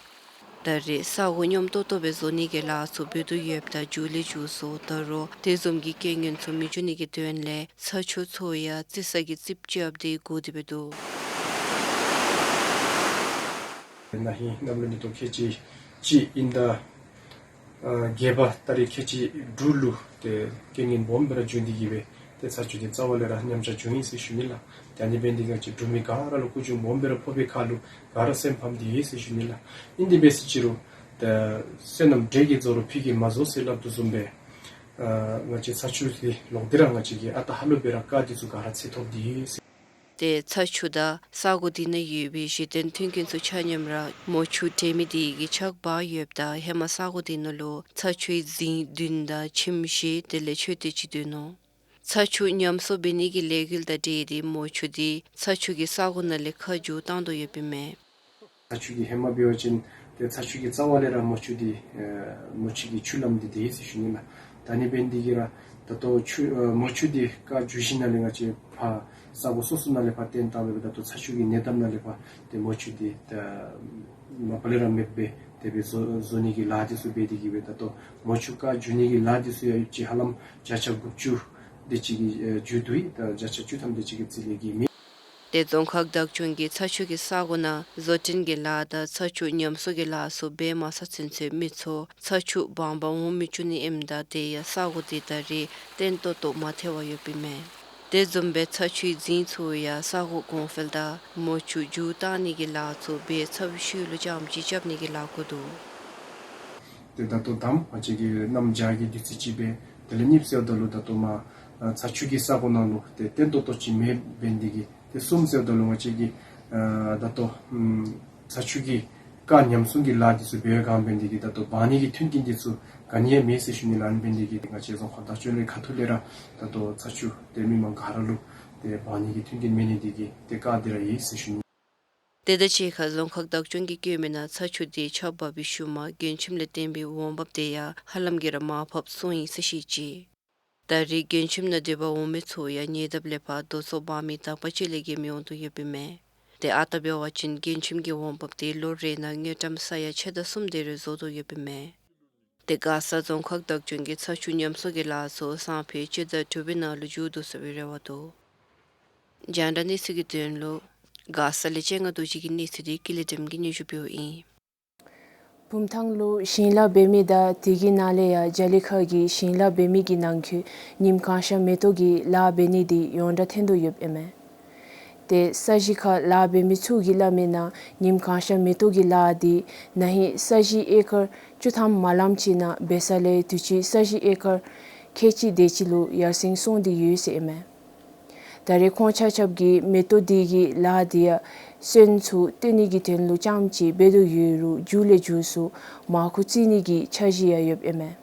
ད་རེས་ས་གོ་སྙོམས་ཏོག་ཏོ་སྦེ་བཟོ་ནི་གི་ལཱ་ཚུ་འབད་དོ་ཡོདཔ་ད་མཇུག་ལས་མཇུག་སུ་ད་རུང་དེ་བཟུམ་གྱི་རྐྱེན་ངན་ཚུ་མི་འབྱུང་ནི་གི་དོན་ལས་ཚ་ཆུ་ཚུ་ཡང་རྩི་ས་གི་རྩིགཔ་རྐྱབ་སྟེ་བསྒོར་ཏེ་སྦེ་འདུག། ན་ཧིང་གནམ་ལོ་ཉིས་སྟོང་ཁལ་གཅིག་གཅིག་དབྱིན་ཟླ་ཨ་བརྒྱད་པ་ཏ་རིག་ཁལ་གཅིག་དྲུག་ལུ་ཏེ་རྐྱེན་ངན་སྦོམ་སྦེ་ར་བྱུང་སྟེ་གིས་སྦེ་ཏེ་ཚ་ཆུ་འདི་རྩ་བ་ལས་ར་ཉམས་ཆག་བྱུང་ཡི་ཟེར་ཞུ་ནི་ལགས། ད་ཨ་ནི་འབད་ནི་འདི་གིས་ང་བཅས་འབྲུག་མི་ག་ར་ལུ་སྐུ་གྱོང་སྦོམ་སྦེ་ར་ཕོག་པའི་ཁར་ལུ་ག་ར་སེམས་ཕམ་སྟེ་ཡོད་ཟེར་ཞུ་ནི་ལགས། ཨིན་དེ་འབད་ཟེར་ཅི་རུང་ད་བསོད་ནམས་འབྲས་ཀྱིས་རྫོགས་རུང་ཕུད་ཀྱིས་མ་རྫོགས་ཟེར་སླབ་དོ་བཟུམ་སྦེ་ཨ་ང་བཅས་ཚ་ཆུ་འདི་ལོག་སྟེ་ར་ང་བཅས་ཀྱིས་ཨ་རྟག་ཧ་ལུགས་སྦེ་ར་རྐ་འདི་ཚུ་ག་ར་འཚོལ་ཐོབ་སྟེ་ཡོད་ཟེར། ཏེ་ཚ་ཆུ་དང་ས་གོ་འདི་ནང་ཡོད་པའི་གཞི་རྟེན་མཐུན་རྐྱེན་ཚུ་ཆ་མཉམ་ར་མོ་ཆུ་འདྲེས་མ་འདི་གིས་ཆག་འབག་ཡོདཔ་ད་ཧེ་མ་ས་གོ་འདི་ནང་ལུ་ཚ་ཆུའི་རྫིང་བདུན་དང་ཁྱིམ་བཞི་དེ་ལས་མཆོད་རྟེན་ཅིག་འདུག་ནུག། ཚ་ཆུ་ཉམས་གསོ་འབད་ནི་གི་ལས་འགུལ་དང་འབྲེལ་ཏེ་མོ་ཆུ་འདི་ཚ་ཆུ་གི་ས་གོ་ནང་ལས་ཁ་བསྒྱུར་བཏང་དོ་ཡོདཔ་ཨིན་མས། ཚ་ཆུ་གི་ཧེ་མ་འབད་བ་ཅིན་ཏེ་ཚ་ཆུ་གི་རྩ་བ་ལས་ར་མོ་ཆུ་འདི་ཨེ་མོ་ཆུ་གི་ཆུ་ལམ་འདི་འདི་ཨིན་ཟེར་ཞུ་ནི་ལགས། ད་ཨ་ནི་འབད་ནི་འདི་གིས་ར་ད་ལྟོ་ཆུ་ཨེ་མོ་ཆུ་འདི་རྐ་འགྱུར་ཞིནམ་ལས་ང་བཅས་ཕར་ས་གོ་སོ་སོ་ནང་ལས་ཕར་བཏོན་བཏངམ་ད་ད་ལྟོ་ཚ་ཆུ་གི་ཉེ་འདབས་ནང་ལས་ཕར་ཏེ་མོ་ཆུ་འདི་ད་མ་པ་ལས་ར་མེདཔ་སྦེ་དེ་སྦེ་བཟོ་བཟོ་ནི་གི་ལཱ་འདི་ཚུ་འབད་དེ་གིས་སྦེ་ད་ལྟོ་མོ་ཆུ་རྐ་འགྱུར་ནི་གི་ལཱ་འདི་ཚུ་ཡང་ཡོདཔ་ཅིག་ཧ་ལམ་བརྒྱ་ཆ་དགུ་བཅུ་དེ་ཅིག་གི་ཨེ་མཇུག་བསྡུ་ཡི། ད་བརྒྱ་ཆ་བཅུ་ཐམ་དེ་ཅིག་གི་རྩིས་ལས་བརྒལ་མེད། ཏེ་རྫོང་ཁག་བདག་སྐྱོང་གིས་ཚ་ཆུ་གི་ས་གོ་ནང་བཟོ་སྐྲུན་གྱི་ལཱ་དང་ཚ་ཆུ་ཉམས་གསོ་གི་ལཱ་ཚུ་འབད་མ་ཚར་ཚུན་ཚོད་མི་ཚུ་ཚ་ཆུ་སྦང་སྦང་འོང་མི་བཅུག་ནི་ཨིནམ་ད་དེ་ཡང་ས་གོ་འདི་ད་རེས་བརྟན་ཏོག་ཏོ་མ་ཐལ་བར་ཡོདཔ་ཨིན་མས། དེ་བཟུམ་སྦེ་ཚ་ཆུའི་རྫིང་ཚུ་ཡང་ས་གོ་གོང་འཕེལ་དང་མོ་ཆུ་འགྱུར་བཏང་ནི་གི་ལཱ་ཚུ་འབད་ཚར་བའི་ཤུལ་ལུ་རྐྱངམ་ཅིག་རྐྱབ་ནི་གི་ལཱ་འགོ་འདུག། ཏེ་ད་ལྟོ་དང་པ་ང་བཅས་ཀྱི་གནམ་བྱཱར་གྱི་དུས་ཚོད་ཅིག་སྦེ་དེ་ལས་གཉིས་པ་ཟེརཝ་ད་ལུ་ད་ལྟོ་མར་ཨ་ཚ་ཆུ་གི་ས་གོ་ནང་ལུ་ཏེ་བརྟན་ཏོག་ཏོ་ཅིག་མེདཔ་འབད་ནི་འདི་གིས། ཏེ་གསུམ་པ་ཟེརཝ་ད་ལུ་ང་བཅས་ཀྱི་ཨ་ད་ལྟོ་ཨམ་ཚ་ཆུ་གི་རྐ་ཉམས་སྲུང་གི་ལཱ་འདི་ཚུ་འབད་བའི་སྒང་འབད་ནི་འདི་གིས་ད་ལྟོ་སྦང་ནི་གི་མཐུན་རྐྱེན་འདི་ཚུ་ག་ནི་ཡང་མེད་ཟེར་ཞུ་ནི་ལགས། ཨ་ནི་འབད་ནི་འདི་གིས་ང་བཅས་རྫོང་ཁག་བདག་སྐྱོང་ལས་ཁ་ཐུག་ལས་ར་ད་ལྟོ་ཚ་ཆུ་ཏེ་མི་མང་ག་ར་ལུ་ཏེ་སྦང་ནི་གི་མཐུན་རྐྱེན་མེད་ནི་འདི་གིས་ཏེ་རྐ་འདི་ར་ཡོད་ཟེར་ཞུ་ནི། དེ་དང་གཅིག་ཁར་རྫོང་ཁག་བདག་སྐྱོང་གིས་བཀོད་མི་ནང་ཚ་ཆུ་འདི་ཆག་འབག་པའི་ཤུལ་མ་མགྱོན་ཁྱིམ་ལས་བཏོན་པའི་འོང་འབབ་དེ་ཡང་ཧ་ལམ་གྱིས་ར་མར་ཕབ་སོང་ཡི་ཟེར་བཤད་ཅི། ད་རེས་མགྱོན་ཁྱིམ་ནང་སྡོད་པར་འོང་མི་ཚུ་ཡང་ཉེ་འདབས་ལས་ཕར་རྡོ་ཚོ་འབག་མི་དག་པ་ཅིག་ལས་བརྒལ་མི་འོང་དོ་ཡོདཔ་ཨིན་མས། ཏེ་ཨ་རྟག་འབད་བ་ཅིན་མགྱོན་ཁྱིམ་གྱི་འོང་འབབ་དེ་ལོ་རེ་ནང་དངུལ་ཀྲམ་ས་ཡ་ཕྱེད་དང་གསུམ་དེ་རེ་བཟོ་དོ་ཡོདཔ་ཨིན་མས། ཏེ་མགར་ས་རྫོང་ཁག་བདག་སྐྱོང་གིས་ཚ་ཆུ་ཉམས་གསོ་གི་ལཱ་ཚུ་སང་ཕོད་སྤྱི་ཟླ་དྲུག་པའི་ནང་ལུ་མཇུག་བསྡུ་ཚར་བའི་རེ་བ་འདུག། རྒྱང་བསྒྲགས་གནས་ཚུལ་གྱི་དོན་ལུ་མགར་ས་ལས་ཆེ་ང་རྡོ་རྗེ་གི་གནས་ཚུལ་འདི་ཀུན་ལེགས་སྒྲོལམ་གིས་སྙན་ཞུ་འབདཝ་ཨིན། བུམ་ཐང་ལུ་ཞིང་ལཱ་འབད་མི་དང་དེ་གི་ནང་ལས་ཡང་རྒྱ་གླིང་ཁ་གི་ཞིང་ལཱ་འབད་མི་གི་ནང་འཁོད་ཉིམ་གང་ཤར་མེ་ཏོག་གི་ལཱ་འབད་ནི་འདི་ཡོངས་གྲགས་ཐོན་དོ་ཡོདཔ་ཨིན་མས། ཏེ་ས་གཞི་ཁར་ལཱ་འབད་མི་ཚུ་གིས་སླབ་མི་ནང་ཉིམ་གང་ཤར་མེ་ཏོག་གི་ལཱ་འདི་ན་ཧིང་ས་གཞི་ཨེ་ཀར་བཅུ་ཐམ་མ་ལངམ་ཅིག་ནང་འབད་ས་ལས་དུས་ཅི་ས་གཞི་ཨེ་ཀར་ཁལ་གཅིག་དེ་ཅིག་ལུ་ཡར་སེང་སོང་སྟེ་ཡོད་ཟེར་ཨིན་མས། ད་རེས་ཁོང་ཆ་ཁྱབ་ཀྱིས་མེ་ཏོག་འདི་གི་ལཱ་འདི་ཡང་སོན་ཚུ་བཏོན་ནི་གི་དོན་ལུ་རྐྱངམ་ཅིག་འབད་དོ་ཡོད་རུང་མཇུག་ལས་མཇུག་སུ་མར་ཁུ་བཙིར་ནི་གི་འཆར་གཞི་ཡང་ཡོདཔ་ཨིན་མས།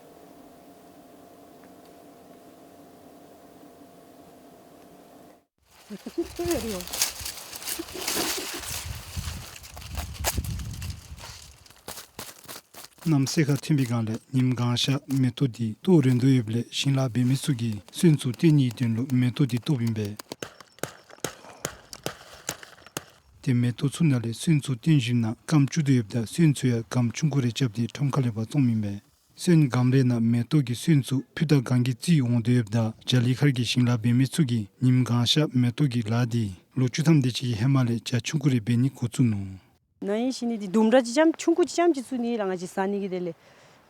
གནམ་སེར་ཁ་ཐོན་པའི་སྒང་ལས་ཉིམ་གང་ཤར་མེ་ཏོག་འདི་གཏོར་རན་དོ་ཡོདཔ་ལས་ཞིང་ལཱ་འབད་མི་ཚུ་གིས་སོན་ཚུ་བཏོན་ནིའི་དོན་ལུ་མེ་ཏོག་འདི་གཏོརཝ་ཨིན་པས། ཏེ་མེ་ཏོག་ཚུ་ནང་ལས་སོན་ཚུ་བཏོན་ཞིནམ་ན་སྐམ་བཅུག་དོ་ཡོདཔ་ད་སོན་ཚུ་ཡང་སྒམ་ཆུང་ཀུ་རེ་རྐྱབ་སྟེ་ཁྲོམ་ཁ་ལས་ཕར་བཙོངམ་ཨིན་པས། སོན་སྒམ་རེ་ནང་མེ་ཏོག་གི་སོན་ཚུ་ཕུད་དང་གང་གིས་བརྩིས་འོང་དོ་ཡོདཔ་ད་རྒྱ་གླིང་ཁ་གི་ཞིང་ལཱ་འབད་མི་ཚུ་གིས་ཉིམ་གང་ཤར་མེ་ཏོག་གི་ལཱ་འདི་ལོ་བཅུ་ཐམ་དེ་ཅིག་གི་ཧེ་མ་ལས་རྒྱ་ཆུང་ཀུ་རེ་འབད་ནི་འགོ་བཙུགས་ནུག། ན་ཧིང་ཞིནམ་ནི་འདི་ལྡུམ་ར་ཅིག་རྐྱངམ་ཆུང་ཀུ་ཅིག་རྐྱངམ་ཅིག་བཙུགས་ནི་ལགས། ང་བཅས་ཟ་ནི་གི་དེ་ལས།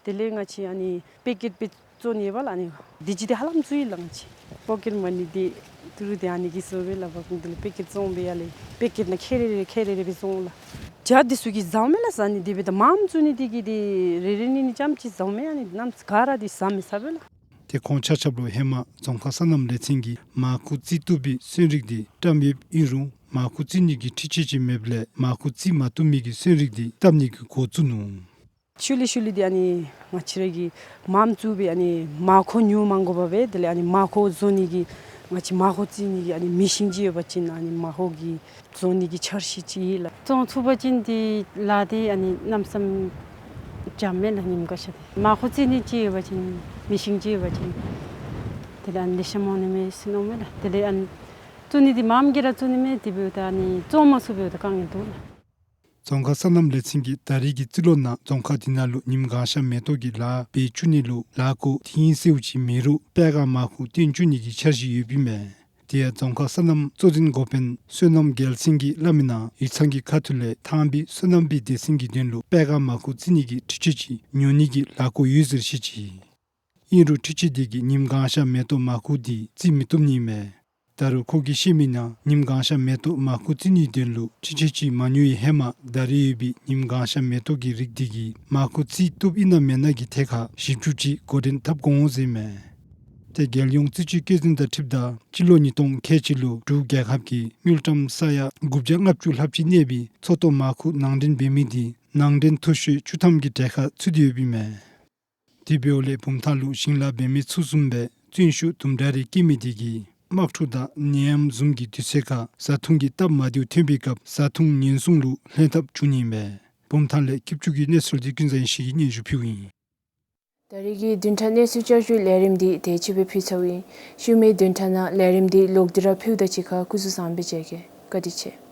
དེ་ལས་ང་བཅས་ཨ་ནི་པེ་ཀེཊ་སྦེ་བཙོང་ནི་ཡོདཔ་ལགས། ཨ་ནི་དེ་ཅིག་འདི་ཧ་ལམ་བཙུགས་ཡི་ལགས། ང་བཅས་པོ་ཀེཊ་མ་ནི་འདི་ཏི་རུ་འདི་ཨ་ནི་གིས་བཟོ་བས་ལགས། པ་ཀུང་དེ་ལས་པེ་ཀེཊ་བཙོང་སྦེ་ཡར་ལས་པེ་ཀེཊ་ནང་ཁལ་རེ་རེ་ཁལ་རེ་རེ་སྦེ་བཙོང་ལགས། རྒྱ་འདི་ཚུ་གིས་ཟཝ་མས་ལགས། ཟ་ནི་འདི་འབདཝ་ད་མངམ་བཙུགས་ནི་འདི་གིས་འདི་རེ་རེ་གཉིས་གཉིས་རྐྱངམ་ཅིག་ཟཝ་མས། ཨ་ནི་གནམ་ག་ར་འདི་ཟ་མི་ཚར་བས་ལགས། ཏེ་ཁོང་ཆ་ཁྱབ་ལུ་ཧེ་མ་རྫོང་ཁག་སོ་ནམ་ལས་ཚན་གྱིས་མར་ཁུ་བཙིར་བཏུབ་པའི་སོན་རིགས་འདི་བཀྲམ་ཡོདཔ་ཨིན་རུང་མར་ཁུ་བཙིར་ནི་གི་འཕྲུལ་ཆས་ཅིག་མེདཔ་ལས་མར་ཁུ་བཙིར་མ་བཏུབ་མི་གི་སོན་རིགས་འདི་བཏབ་ནི་གི་འགོ་བཙུགས་ནུག། ཤུལ་ལས་ཤུལ་ལས་འདི་ཨ་ནི་ང་བཅས་ར་གིས་མངམ་བཙུགས་སྦེ་ཨ་ནི་མར་ཁུ་ཉུང་མ་དགོ་པར་སྦེ་དེ་ལས་ཨ་ནི་མར་ཁུ་བཟོ་ནི་གི་ ང་བཅས་མར་ཁུ་བཙིར་ནི་གི་ཨ་ནི་མེ་ཤིང་ཅིག་ཡོད་པ་ཅིན་ཨ་ནི་མར་ཁུ་གི་བཙོང་ནི་གི་འཆར་གཞི་ཅིག་ཡོད་ལགས། བཙོང་ཚུགས་པ་ཅིན་དེ་ལཱ་དེ་ཨ་ནི་གནམ་མེད་ས་མེད་འཇམ་མས་ལགས། ཉིམ་གང་ཤར་དེ་མར་ཁུ་བཙིར་ནི་ཅིག་ཡོད་པ་ཅིན་མེ་ཤིང་ཅིག་ཡོད་པ་ཅིན་དེ་ལས་ཨ་ནི་ལེ་ཤ་མང་ནི་མས་ཟེར་མནོཝ་མས་ལགས། དེ་ལས་ཨ་ནི་བཙུགས་ནི་དེ་མངམ་གིས་ར་བཙུགས་ནི་མས། དེ་འབདཝ་ད་ཨ་ནི་བཙོང་མ་ཚུགས་འབདཝ་ད་དཀའ་ངལ་འདུག་ལགས། རྫོང་ཁག་སོ་ནམ་ལས་ཚན་གྱིས་ད་རེས་ཀྱི་རྩིས་ལོ་ནང་རྫོང་ཁག་དེ་ནང་ལུ་ཉིམ་གང་ཤར་མེ་ཏོག་གི་ལཱ་འབད་བཅུག་ནི་ལུ་ལཱ་བཀོད་ཐིང་སེའུ་ཅིག་མེད་རུང་པད་གངམ་མར་ཁུ་བཏོན་བཅུག་ནི་གི་འཆར་གཞི་ཡོདཔ་ཨིན་མས། དེ་ཡང་རྫོང་ཁག་སོ་ནམ་གཙོ་འཛིན་འགོ་དཔོན་བསོད་ནམས་རྒྱལ་མཚན་གྱིས་སླབ་མིའི་ནང་ཡིག་ཚང་གི་ཁ་ཐུག་ལས་ཐང་སྦིས་སོ་ནམ་སྦིས་སྡེ་ཚན་གྱི་དོན་ལུ་པད་གངམ་མར་ཁུ་བཙིར་ནི་གི་འཕྲུལ་ཆས་ཅིག་ཉོ་ནི་གི་ལཱ་བཀོད་ཡོད་ཟེར་བཤད་ཅི། ཨིན་རུང་འཕྲུལ་ཆས་དེ་གིས་ཉིམ་གང་ཤར་མེ་ཏོག་མར་ཁུ་དེ་བཙིར་མི་བཏུབ་ནི་མས། ད་རུང་ཁོ་གིས་བཤད་མིའི་ནང་ཉིམ་གང་ཤར་མེ་ཏོག་མར་ཁུ་བཙིར་ནིའི་དོན་ལུ་འཕྲུལ་ཆས་ཅིག་མ་ཉོ་བའི་ཧེ་མ་ད་རེས་ཡོད་པའི་ཉིམ་གང་ཤར་མེ་ཏོག་གི་རིགས་དེ་གིས་མར་ཁུ་བཙིར་བཏུབ་ཨིན་ན་མེན་ན་གི་ཐད་ཁར་ཞིབ་འཚོལ་ཅིག་འགོ་འདྲེན་འཐབ་དགོ་འོང་ཟེར་མས། ཏེ་རྒྱལ་ཡོངས་རྩིས་དཔྱད་བཀོད་འཛིན་དང་འཁྲིལཝ་ད་སྤྱི་ལོ་ཉིས་སྟོང་ཁལ་གཅིག་ལུ་འབྲུག་རྒྱལ་ཁབ་ཀྱིས་དངུལ་ཀྲམ་ས་ཡ་དགུ་བརྒྱ་ལྔ་བཅུ་ལྷགཔ་ཅིག་གནས་པའི་མཚོ་ཏོག་མར་ཁུ་ནང་འདྲེན་འབད་མི་དེ་ནང་འདྲེན་མཐོ་ཤོས་བཅུ་ཐམ་གྱི་གྲལ་ཁར་ཚུད་དེ་ཡོདཔ་ཨིན་མས། དེ་འབདཝ་ལས་བུམ་ཐང་ལུ་ཞིང་ལཱ་འབད་མི་ཚུ་བཟུམ་སྦེ་བརྩོན་ཤུགས་དུམ་གྲ་རེ་བསྐྱེད་མི་དེ་གིས་དམག་འཁྲུག་དང་ནད་ཡམས་བཟུམ་གྱི་དུས་ཚོད་ཁར་བཟའ་འཐུང་གི་སྟབས་མ་བདེཝ་ཐོན་པའི་སྐབས་བཟའ་འཐུང་ཉེན་སྲུང་ལུ་ལྷན་ཐབས་བྱུང་ནི་མས། བུམ་ཐང་ལས་སྐྱིད་ཆུ་གི་གནས་ཚུལ་འདི་ཀུན་བཟང་ཡེ་ཤེས་ཀྱིས་སྙན་ཞུ་ཕུལཝ་ཨིན། ད་རེས་ཀྱི་བདུན་ཕྲག་གནས་ཚུལ་བསྐྱར་ཞུའི་ལས་རིམ་འདི་དེ་ཅིག་སྦེ་ཕུལ་ཚརཝ་ཨིན། ཤུལ་མའི་བདུན་ཕྲག་ནང་ལས་རིམ་འདི་ལོག་སྟེ་ར་ཕུལཝ་ད་གཅིག་ཁར་སྐུ་གཟུགས་བཟང་པོ་སྦེ་མཇལ་གེ། བཀའ་དྲིན་ཆེ།